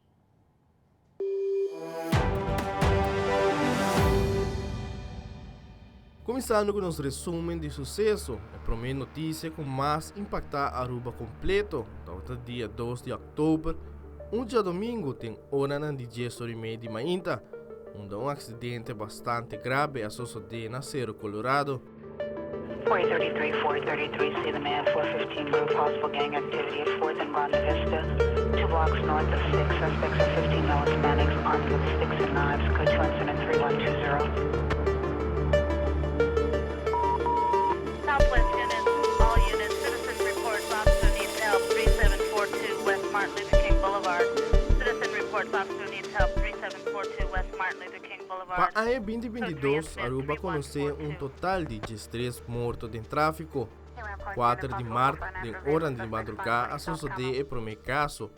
Kuminsando ku nos resumen di suseso, e promé notisia ku mas impaktá Aruba kompleto tabata dia 2 di òktober, un djadomingu den oranan di dies ora i mei di mainta, unda un aksidente bastante grabe a sosodé na Cerro Colorado. 433, 433, see the man, 415 group, possible gang activity at 4th and Grande Vista, two blocks north of 6, suspects are 15 male Hispanics armed with sticks and knives, code 2 incident 3120. Southwest units, all units, citizen reports officer needs help, 3742 West Martin Luther King Boulevard. Citizen reports officer needs help, 3742. Pa aña 2022 Aruba a conoce un total di 13 morto den trafico. 4 di maart den oran di madruga a sosode e prome caso.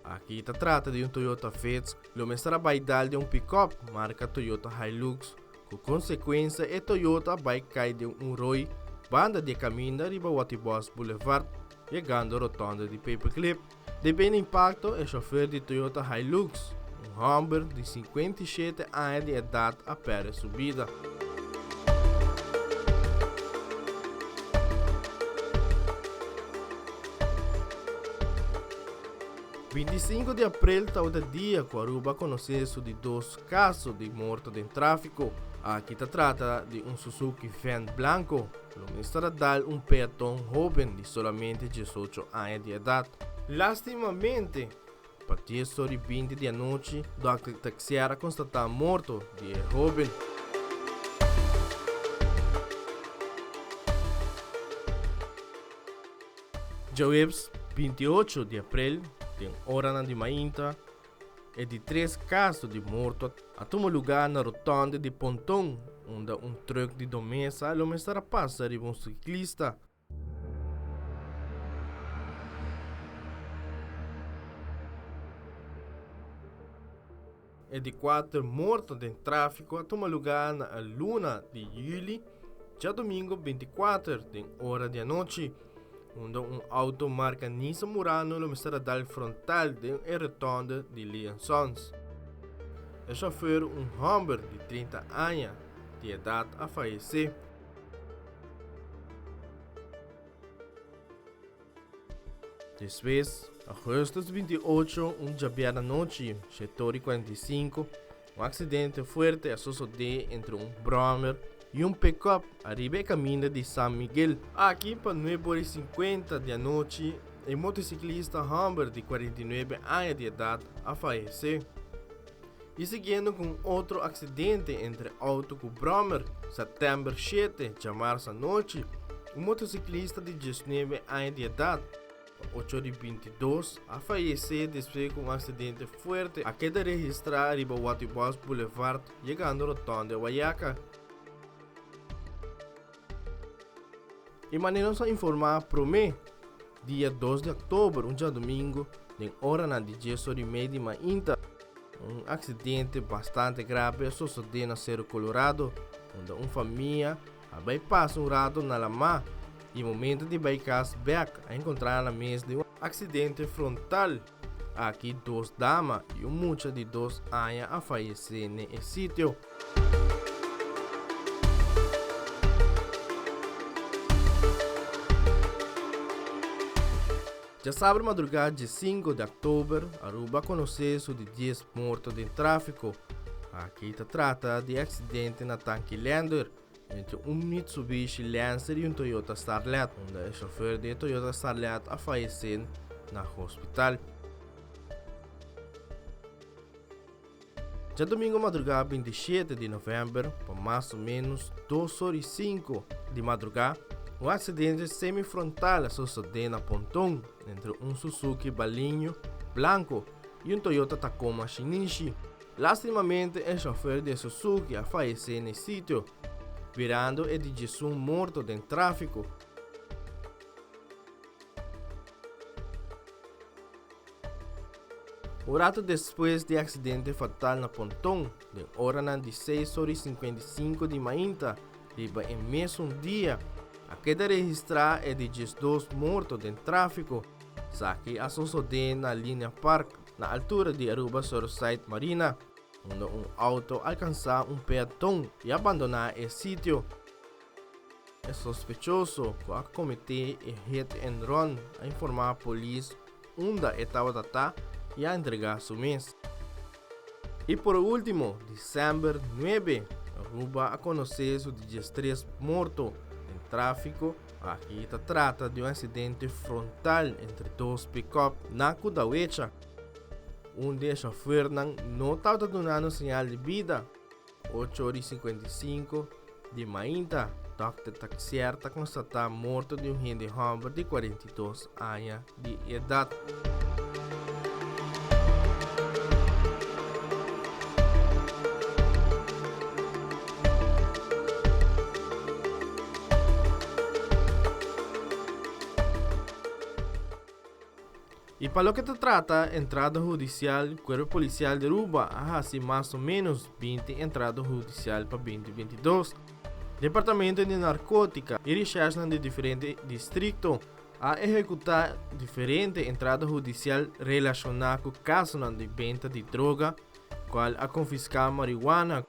Aki ta trata di un Toyota Vitz lo mester a bay dal den un pick-up marca Toyota Hilux cu consecuencia e Toyota a bay cay den un rooi banda di e caminda riba Watibos Boulevard yegando rotonde di Paperclip. Debe na impacto e chofer di Toyota Hilux, un homber di 57 aña di edad a perde su bida. 25 di april tabata dia cu Aruba a conoce su di dos caso di morto den trafico. Aki ta trata di un Suzuki van blanco lo mester a dal un peaton hoben di solamente 18 aña di edad. Lastimamente, pa 10 or y 20 di anochi, Dòkter Taxier a constata morto di e hoben. Djaweps 28 di april, den oranan di mainta, e di tres kaso di morto a tuma lugá na rotonde di Ponton, unda un trùk di Domesa lo mester a pasa riba un siklista. E di kuater morto den tráfiko a tuma lugá na e luna di yüli, djadumingu 24 den ora di anochi, unda un outo marka Nissan Murano lo mester a dal frontal den e rotonde di Lee and Sons. E shòfer, un hòmber di 30 aña di edat, a fayesé. Despues, augustus 28, un djabièrnè anochi, shetor i 45, un aksidente fuerte a sosodé entre un bròmer i un pickup ariba e kaminda di San Miguel. Aki pa nuebe ora i sinkuenta di anochi, e motosiklista hòmber di 49 aña di edat a fayesé. I siguiendo ku un otro aksidente entre outo ku bròmer, sèptèmber 7, djamarsa anochi, un motosiklista di 19 aña di edat, pa ocho di 22, a fayesé despues ku un aksidente fuerte a keda registrá riba Watibos Boulevard yegando rotonde Wayaca. E manera nos a informá promé, dia 2 di òktober, un djadumingu, den oranan di dies ora i mei di mainta, un aksidente bastante grave a sosodé na Cerro Colorado, unda un famia a bai pasa un rato na lamá i momento di bai kas bèk a enkontrá nan mes den un aksidente frontal. Aki dos dama i un mucha di dos aña a fayesé n'e e sitio. Djasabra madrugá dje 5 di òktober, Aruba a konosé su di dies morto den tráfiko. Aki ta trata di e aksidente na Tanki Leander entre un Mitsubishi Lancer i un Toyota Starlet, unda e shofèr di e Toyota Starlet a fayesé na hospital. Djadomingo madrugá 27 di novèmber, pa mas o ménos dos or i sinku di madrugá, un aksidente semifrontal a sosodé na Ponton entre un Suzuki Balinho blanko i un Toyota Tacoma shinishi. Lastimamente e shòfer di e Suzuki a fayesé na e sitio, birando e di djesun morto den tráfiko. Un rato despues di e aksidente fatal na Ponton, den oranan di seis ora i 55 di mainta riba e mesun dia, a keda registrá e di 12 morto den tráfiko. Esaki a sosodé na Linea Park, na altura di Aruba Surfside Marina, unda un outo alkansá un peaton i a bandoná e sitio. E sospechoso ku a kometé e hit and run a informá polis unda e tabata ta i a entregá su mes. I por último, desèmber 9, Aruba a konosé su di 13 morto den tráfiko. Aki ta trata di un aksidente frontal entre dos pikòp na Kudawecha. Un di e shofùrnan no tabata dunando señal di bida. 8 ora i 55 di mainta, dòkter Taxier ta konstatá morto di un hende hòmber di 42 aña di edat. I pa loke ta trata entrada hudisial, Kuerpo Polisial di Aruba a hasi mas o ménos 20 entrada hudisial pa 2022. Departamento di Narkótika i reshèrsnan di diferente distrikto a ehekutá diferente entrada hudisial relashoná ku kasonan di benta di droga, kual a konfiská marihuana,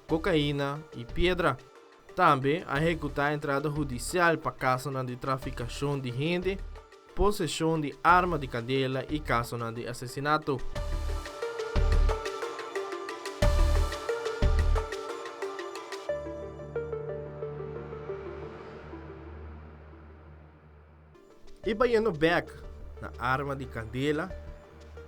kokaina i piedra. Tambe a ehekutá entrada hudisial pa kasonan di trafikashon di hende, poseshon di arma di kandela i kasonan di asesinato. I bayendo bek na arma di kandela,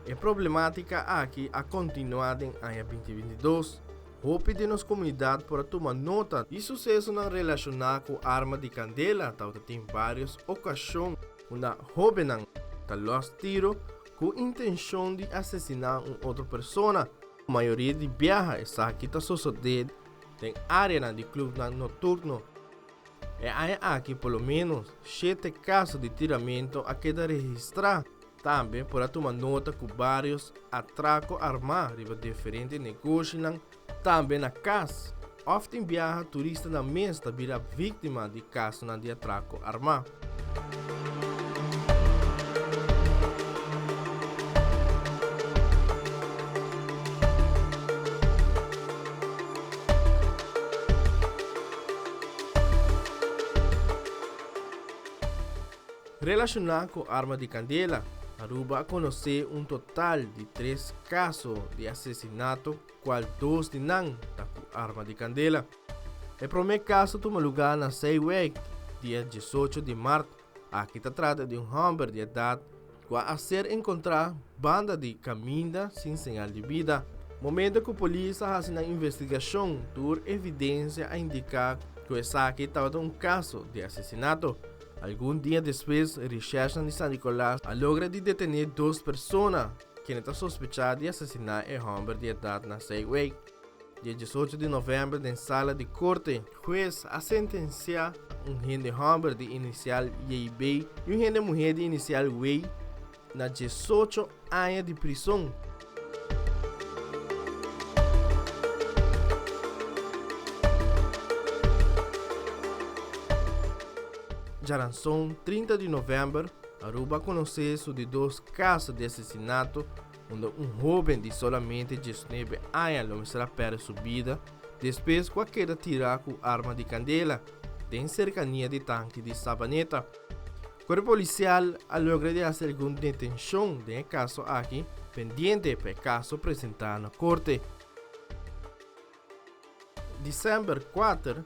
e problematika aki a kontinuá den aña 2022. Hopi den nos komunidat por a tuma nota di susesonan relashoná ku arma di kandela tabata tin vários okashon unda hóbennan ta lòs tiro ku intenshon di asesiná un otro persona. Mayoria di biaha esaki ta sosodé den áreanan di klupnan noturno. E aña aki por lo ménos shete kaso di tiramentu a keda registrá. Tambe por a tuma nota ku vários atrako armá riba diferente negoshinan, tambe na kas. Òf tin biaha turistanan mes ta bira víktima di kasonan di atrako armá. Relashoná ku arma di kandela, Aruba a konosé un total di tres kaso di asesinato kual dos di nan ta ku arma di kandela. E promé kaso tuma lugá na Zeewijk dia 18 di mart. Aki ta trata di un hòmber di edat ku a ser enkontrá banda di kaminda sin señal di bida. Momento ku polis a hasi nan investigashon, tur evidensia a indiká ku esaki tabata un kaso di asesinato. Algun dia despues, reshèrsnan di San Nicolas a logra di detené dos persona kende ta sospechá di asesiná e hòmber di edat na Zeewijk. Dia 18 di novèmber den sala di korte, hues a sentensiá un hende hòmber di inisial JB i un hende muhé di inisial W na 18 aña di prison. Djaranson 30 di novèmber, Aruba a konosé su di dos kaso di asesinato unda un hóben di solamente 19 aña lo mester a pèrdè su bida despues ku a keda tirá ku arma di kandela den serkania di tanki di Sabaneta. Kuerpo polisial a logra di hasi algun detenshon den e kaso aki pendiente pa e kaso presentá na korte. December 4,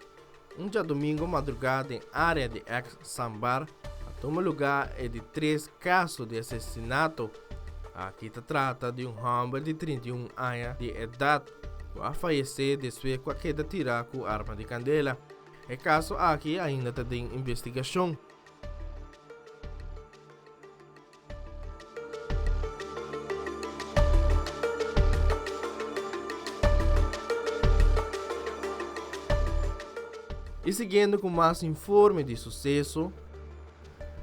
un djadomingo madrugá den área di ex Sambar a tuma lugá e di tres kaso di asesinato. Aki ta trata di un hòmber di 31 aña di edat ku a fayesé despues ku a keda tirá ku arma di kandela. E kaso aki ainda ta den investigashon. I siguiendo ku mas informe di suseso,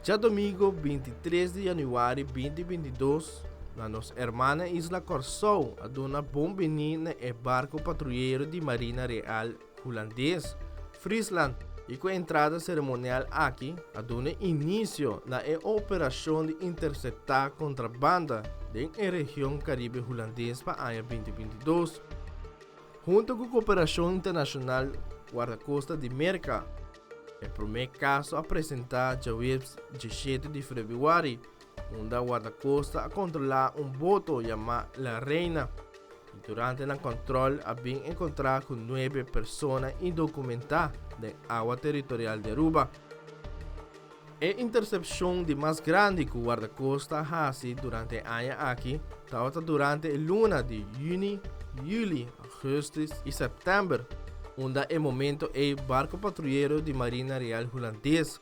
djadomingo 23 di januari 2022 na nos hermana isla Kòrsou a duna bon bini na e barko patruyero di Marina Real Hulandes, Friesland, i ku e entrada seremonial aki a duna inisio na e operashon di interseptá kontrabanda den e region Karibe Hulandes pa aña 2022. Huntu ku koperashon internashonal Guardakosta di Merka, e promé kaso a presentá djaweps 17 di febrüari, unda Guardakosta a kontrolá un boto yamá La Reina. I durante nan kòntròl a bin enkontrá ku nuebe persona indokumentá den awa teritorial di Aruba. E intersepshon di mas grandi ku Wardakosta a hasi durante e aña aki tabata durante e luna di yüni, yüli, ougùstus i sèptèmber, unda e momento ei barko patruyero di Marina Real Hulandes,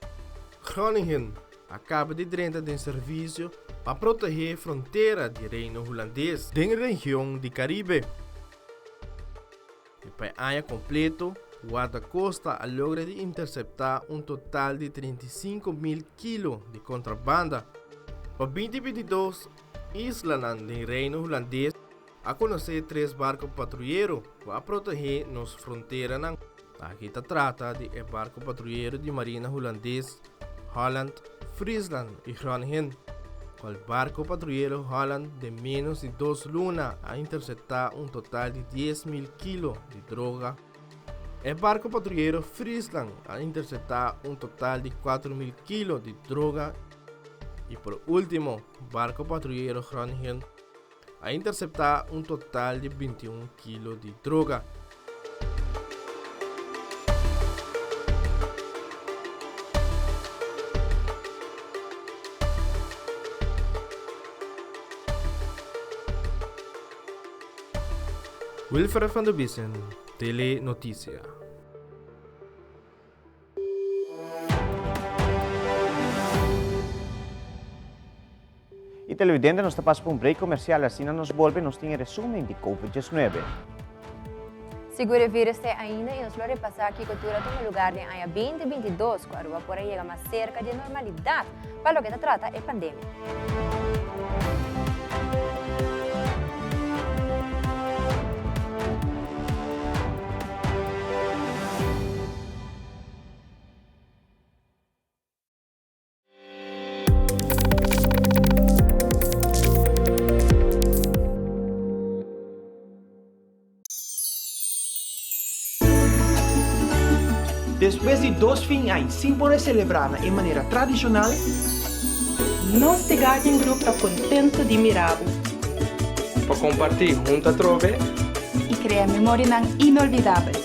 Groningen, a kaba di drenta den servisio pa protehé frontera di Reino Hulandes den region di Karibe. I pa e aña kompleto, Wardakosta a logra di interseptá un total di 35 mil kilo di kontrabanda. Pa 2022, islanan den Reino Hulandes a konosé tres barko patruyero ku a protehé nos fronteranan. Aki ta trata di e barko patruyero di Marina Hulandes Holland, Friesland i Groningen, kual barko patruyero Holland den ménos di dos luna a interseptá un total di 10,000 kilo di droga. E barko patruyero Friesland a interseptá un total di 4,000 kilo di droga i por último barko patruyero Groningen a interseptá un total di 21 kilo di droga. Wilfred van der Biesen, Tele Noticia. Y televidente nos ta pasa pa un break comercial asina nos bolbe nos tin e resumen di Covid 19. Sigur e virus ta ainda y nos lo repasa kico tur a tuma lugar den aña 2022 cu Aruba por a yega mas cerca di e normalidad pa loke ta trata e pandemia. Despues di dos fin añ sin por e selebrá na e manera tradishonal, Nos di Guardian Group ta contento di mira bo. Pa comparti hunto atrobe. Y crea memorianan inolvidabel.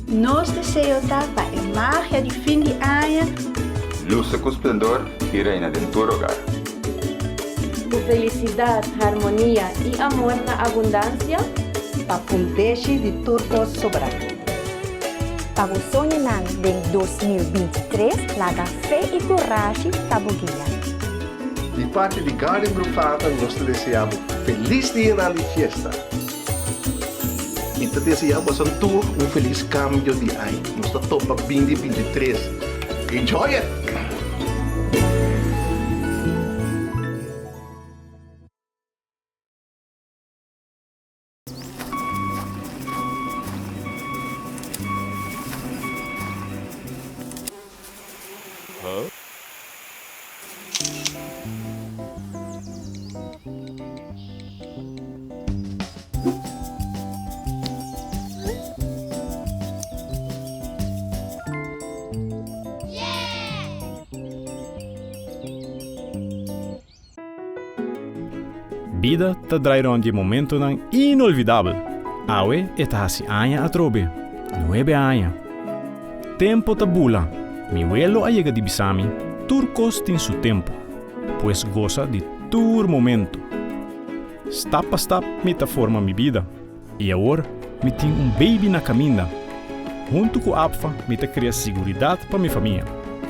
Nos deseo ta pa e magia di fin di aña. Lusa ku splendor i reina den tur hogar. Ku felisidat, harmonia i amor na abundansia. Pa fundeshi di tur kos sobrá. Pa bo soñonan den 2023 laga fe i kurashi ta bo guia. Di parti di Garden Brufata nos ta desea bo felis dianan di fiesta. Mi ta desea boso tur un felis cambio di aña. Nos ta topa 2023. Enjoy it! Bida ta drai rond di e momentonan inolvidabel. Awe e ta hasi aña atrobe. Nuebe aña. Tempo ta bula. Mi welo a yega di bisa mi, tur kos tin su tempo. Pues gosa di tur momento. Stap pa stap mi ta forma mi bida. I awor mi tin un baby na kaminda. Huntu ku APFA mi ta krea siguridat pa mi famia.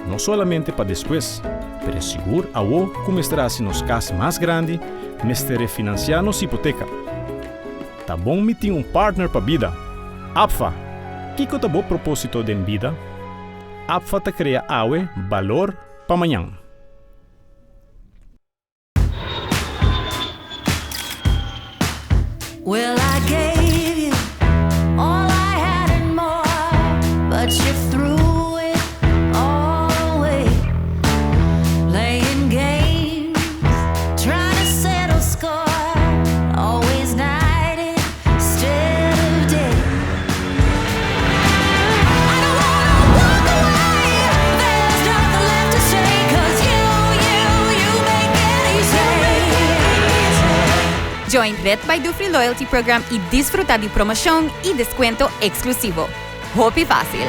No solamente pa despues, pero sigur awo ku mester hasi nos kas mas grandi, mester refinansiá nos hipoteka. Ta bon mi tin un partner pa bida. APFA! Kiko ta bo propósito den bida? APFA ta krea awe balor pa mañan. Well I gave you all I had and more But you threw it all away Playing games, trying to settle score Always night instead of day I don't wanna walk away There's nothing left to say 'Cause you, you, you make it easy Join Red by Dufry Loyalty Program y disfruta di promocion y descuento exclusivo. Hopi facil!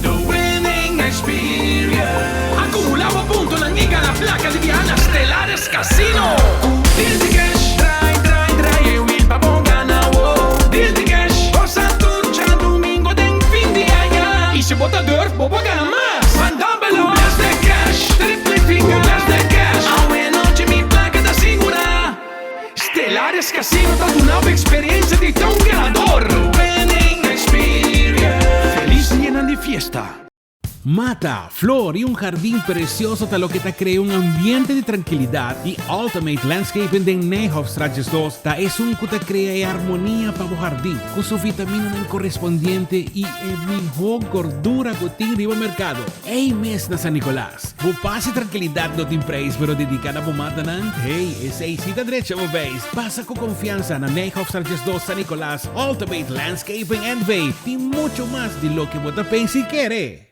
The winning experience. Acumula bo puntonan y gana placa di biaha na Stellaris Casino. Cu Deal di Cash, draai, draai, draai e wiel pa bo gana wo. Deal di Cash, gosa tur djadumingo den fin di aña. Y si bo ta durf, bo por gana mas. Van dobbelo. Cu Best de Cash, triplifica. Cu Best de Cash, awe nochi mi placa ta sigura. Stellaris Casino ta duna bo experiencia di ta un ganador. The winning experience. fiesta. Mata, flor y un jardin precioso ta loke ta crea un ambiente di trankilidad y Ultimate Landscaping den Nijhofstraat 12 ta esun cu ta crea e armonia pa bo jardin cu su vitaminanan correspondiente y e miho gordura cu tin riba mercado. Ey mes na San Nicolas. Bo paz y trankilidad no tin prijs pero dedica na bo matanan, hey, esey si ta drecha bo beis. Pasa cu confiansa na Nijhofstraat 12 San Nicolas, Ultimate Landscaping NV tin mucho mas di loke bo ta pensa y kere.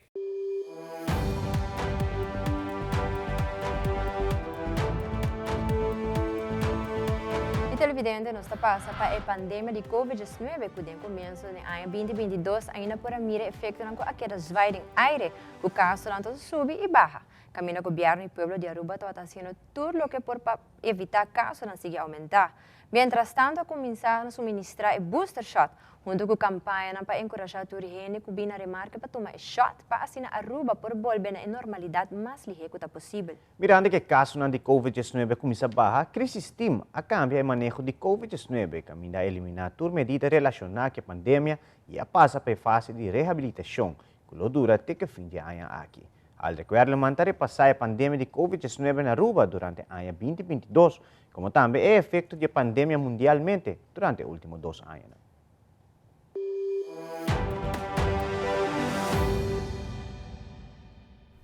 Y televidente nos ta pasa pa e pandemia di Covid 19 cu den comienzo den aña 2022 ainda por a mira efectonan cu a keda zwaai den aire cu casonan ta subi y baha. Caminda gobierno y pueblo di Aruba tabata haciendo tur loke por pa evita casonan sigui aumenta. Mientras tanto a cuminsa na suministra e booster shot hunto cu campañanan pa encurasha tur hende cu bin na remarke pa tuma e shot pa asina Aruba por bolbe na e normalidad mas lihe cu ta posibel. Mirando cu e casonan di Covid 19 a cuminsa baha, Crisis Team a cambia e maneho di Covid 19 caminda a elimina tur medida relaciona cu e pandemia y a pasa pa e fase di rehabilitacion cu lo dura te cu fin di e aña aki. Aldrich Werleman ta repasá e pandemia di Covid 19 na Aruba durante aña 2022, komo tambe e efekto di e pandemia mundialmente durante e último dos añanan.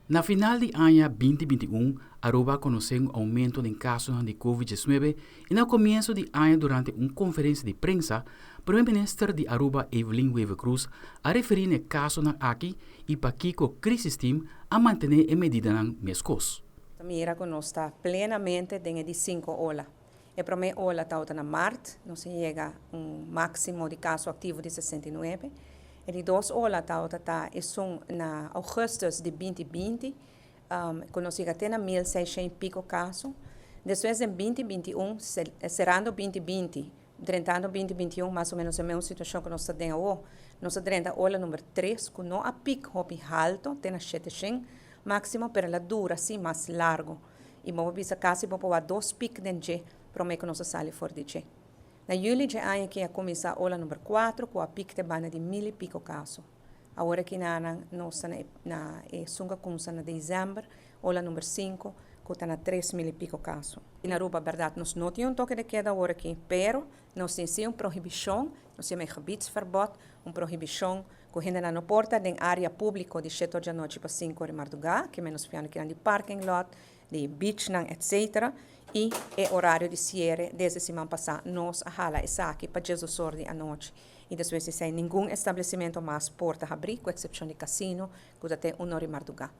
Na final di aña 2021, Aruba a konosé un oumento den kasonan di Covid 19 i na komienso di aña durante un konferensia di prensa, Prome Minister di Aruba Evelyn Wever-Croes a referí na e kasonan aki i pakiko Crisis Team a mantené e medidanan meskos. Ta mira ku nos ta plenamente den e di sinku ola. E promé ola tabata na mart, nos a yega un máksimo di kaso aktivo di 69. E di dos ola tabata ta esun na ougùstùs di 2020, ku nos yega te na 1600 i piko kaso. Despues den 2021, serando 2020, Drentando 2021 mas o menos e meun situacion cu nos ta den awo. Nos a drenta ola number tres cu no a piek hopi halto, te na 700 maximo, pero el a dura si mas largo. Y bo por bisa casi bo por wak dos piek den dje prome cu nos a sali for di dje. Na juli dje aña aki a cuminsa ola number cuatro cu a piek te banda di mil y pico caso. Awor aki nanan nos ta na e na e sunga cunsa na december, ola number cinco, cu ta na 3000 y pico caso. Na Aruba berdad nos no tin un toque de queda awor aki, pero nos tin si un prohibicion, nos yama e gebiedsverbod, un prohibicion cu hendenan no por ta den area publico di shete or djanochi pa cinco or di marduga, ke menos piano kinan di parking lot, di beachnan etc. Y e horario di ciere desde siman pasa nos a hala esaki pa 12 or di anochi. Y despues di esei ningun establecimento mas por ta habri cu excepcion di casino cu ta te un or di marduga.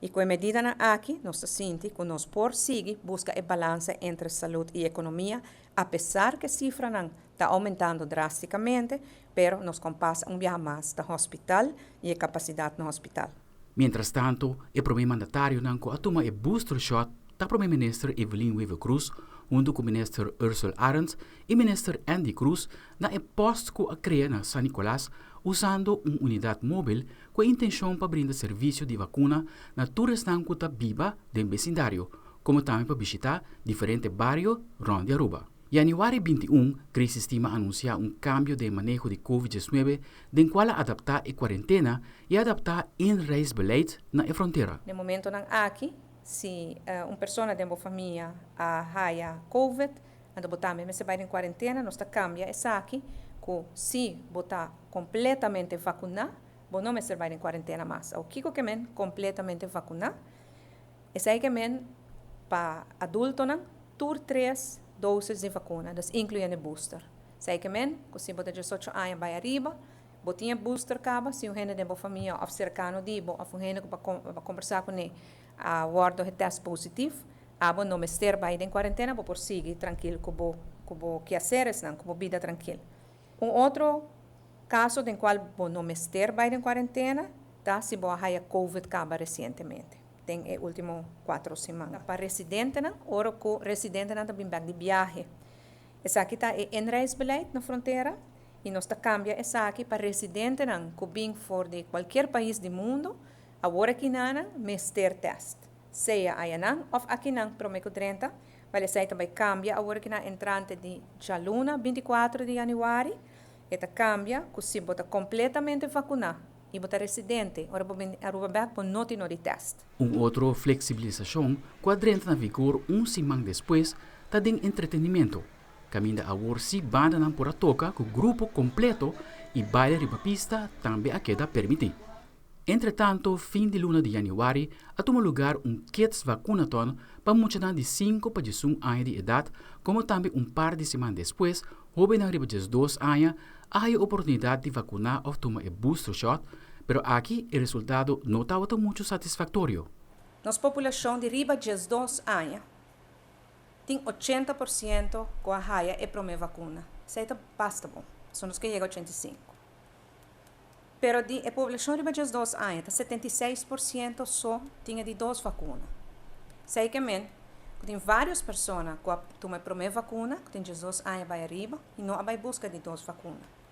Y cu e medidanan aki nos ta sinti cu nos por sigui busca e balansa entre salud y economia a pesar cu e cifranan ta aumentando drasticamente, pero nos compas un biaha mas ta hospital y e capacidad na hospital. Mientras tanto, e prome mandatarionan cu a tuma e booster shot ta Prome Minister Evelyn Wever-Croes hunto cu Minister Ursell Arends y Minister Endy Croes na e post cu a crea na San Nicolas usando un unidad mobil cu e intencion pa brinda servicio di vacuna na tur esnan cu ta biba den becindario, como tambe pa bishita diferente bario rond di Aruba. Januari 21, Crisis Team a anuncia un cambio den maneho di Covid 19 den cual a adapta e cuarentena y a adapta inreisbeleid na e frontera. Den momentonan aki, si un persona den bo famia a haya Covid, anto bo tambe mester bai den cuarentena. Nos ta cambia esaki cu si bo ta completamente vacuna, bo no mester bai den cuarentena mas. Awor, kico ke men completamente vacuna? Esei ke men pa adultonan tur tres dosis di vacuna, dus incluyendo e booster. Esei ke men cu si bo ta 18 aña bai ariba, bo tin e booster caba, si un hende den bo famia of cercano di bo of un hende cu bo a combersa cune a wordo getest positief, abo no mester bai den cuarentena, bo por sigui trankil cu bo cu bo quehaceresnan, cu bo bida trankil. Un otro caso den cual bo no mester bai den cuarentena ta si bo a haya covid caba recientemente, den e ultimo cuatro siman. Pa residentenan, ora cu residentenan ta bin bek di biahe. Esaki ta e inreisbeleid na frontera y nos ta cambia esaki pa residentenan cu bin for di cualkier pais di mundo, awor akinanan mester test, sea ayanan of akinan prome cu drenta. Wel esey ta bay cambia awor akinan entrante di djaluna 24 di januari. E ta cambia cu si bo ta completamente vacuna. I bo ta residente, ora bo bin Aruba bek, bo no tin nodi test. Un otro fleksibilisashon ku a drenta na vigor un siman despues ta den entretenimento, kaminda awor sí bandanan por a toka ku grupo kompleto i baile riba pista tambe a keda permití. Entretanto fin di luna di yanüari a tuma lugar un Kids Vacunathon pa muchanan di sinku pa diesun aña di edat komo tambe un par di siman despues hóbennan riba 12 aña a haya oportunidat di vakuná òf tuma e booster shot, pero aki e resultado no tabata muchu satisfaktorio. Nos populashon di riba 12 aña tin 80% ku a haya e promé vakuna. Esei ta basta bon, so nos ke yega 85. Pero di e poblashon riba 12 aña ta 76% so tin e di dos vakuna. Esei ke men ku tin vários persona ku a tuma e promé vakuna, ku tin 12 aña bai ariba, i no a bai buska di dos vakuna.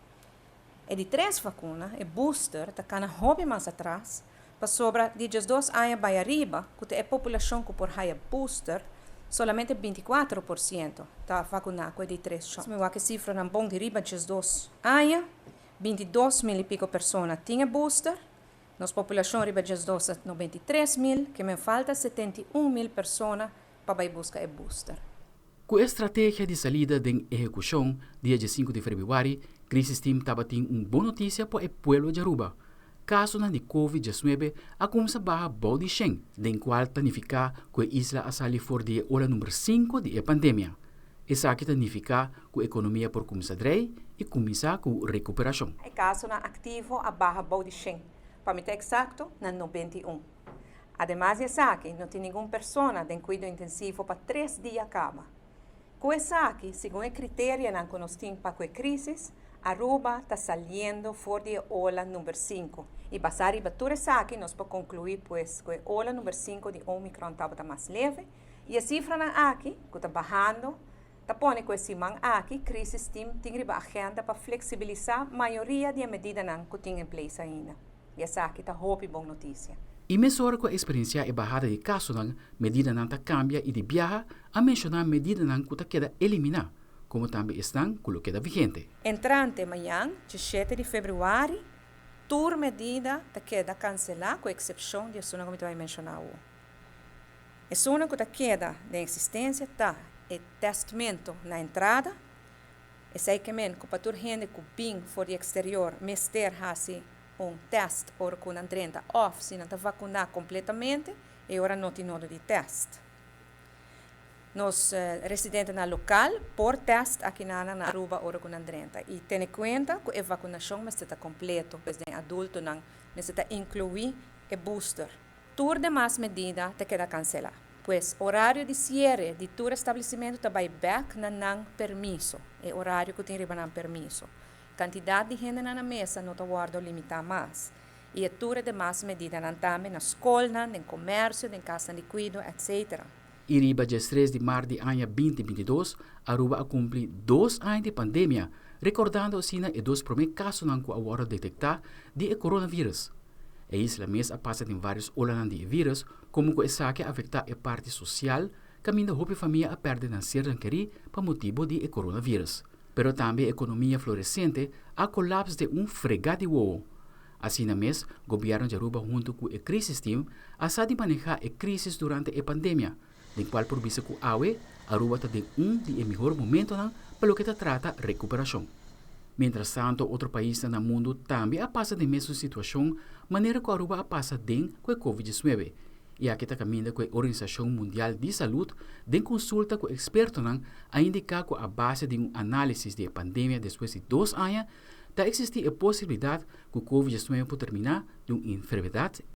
E di tres vakuna, e booster, ta kana hopi mas atras, pasobra di 12 aña bai ariba, ku ta e populashon ku por haya booster, solamente 24% ta vakuná ku e di tres shot. Mi wak e sifranan bon di riba 12 aña, 22 mil i piko persona tin e booster, nos populashon riba 12 ta 93 mil, ke men falta 71 mil persona pa bai buska e booster. Ku e strategia di salida den ehekushon dia 5 di febrüari, Crisis Team tabatin un bon notisia pa e pueblo di Aruba. Kasonan di COVID-19 a kuminsá baha bou di 100, den kual ta nifiká ku e isla a sali for di ola number 5 di e pandemia. Esaki ta nifiká ku ekonomia por kuminsá drei i kuminsá ku rekuperashon. E kasonan aktivo a baha bou di 100, pa mi ta eksakto, na 91. Ademas di esaki, no tin ningun persona den kuido intensivo pa 3 dia kaba. Ku esaki, segun e kriterionan ku nos tin pa e krísis, Aruba ta saliendo for di ola number 5. I basá riba tur esaki, nos por konkluí, pues, ku ola number 5 di Omicron tabata mas leve. I e sifranan aki, ku ta bahando, ta pone ku e siman aki, Crisis Team tin riba agenda pa fleksibilisá mayoria di medidanan ku tin in place ainda. I esaki ta hopi bon notisia. I mesora ku a eksperensiá e bahada di kasonan, medidanan ta kambia i di biaha a menshoná medidanan ku ta keda eliminá, komo tambe esnan ku lo keda vigente. Entrante mañan, 17 di febrüari, tur medida ta keda kanselá, ku eksepshon di esun ku mi a menshoná. Esun ku ta keda den eksistensia ta e testmento na entrada, esei ke men ku pa tur hende ku bin for di eksterior mester hasi un test ora ku nan drenta òf si nan ta vakuná kompletamente e ora no tin nodo di test. Nos residentenan lokal por test aki na Aruba ora ku nan drenta i tene kuenta ku e vakunashon mester ta kompleto, pues den adultonan mester ta inkluí e booster. Tur demas medida ta keda kanselá. Pues orario di siere di tur establesimentu ta bai bèk na nan permiso, e orario ku tin riba nan permiso. Kantidat di hende na mesa no ta wòrdu limitá mas. I tur demas medidanan tambe na skol, den komersio, den kas di kuido, etc. I riba 3 di mart di aña 2022, Aruba a kumpli 2 aña di pandemia, rekordando asina e dos promé kasonan ku a wòrdu detektá di e coronavirus. E isla mes a pasa den vários olanan di virus, komo ku esaki a afektá e parti sosial, kaminda hopi famia a pèrdè nan ser kerí pa motibu di e coronavirus. Pero tambe ekonomia floresente a kolapsá den un fregá di wowo. Asina mes, gobièrnu di Aruba huntu ku e Crisis Team a sa di manehá e krísis durante e pandemia, den kual por bisa ku awe, Aruba ta den un di e mihó momentonan pa loke ta trata rekuperashon. Mientras tanto, otro paisnan na mundu tambe a pasa den mesun situashon, manera ku Aruba a pasa den ku COVID-19. I aki ta kaminda ku e Organisashon Mundial di Salú, den konsulta ku ekspertonan, a indiká ku a base di un análisis di e pandemia despues di 2 aña, ta eksistí e posibilidat ku COVID-19 por terminá den un enfermedat.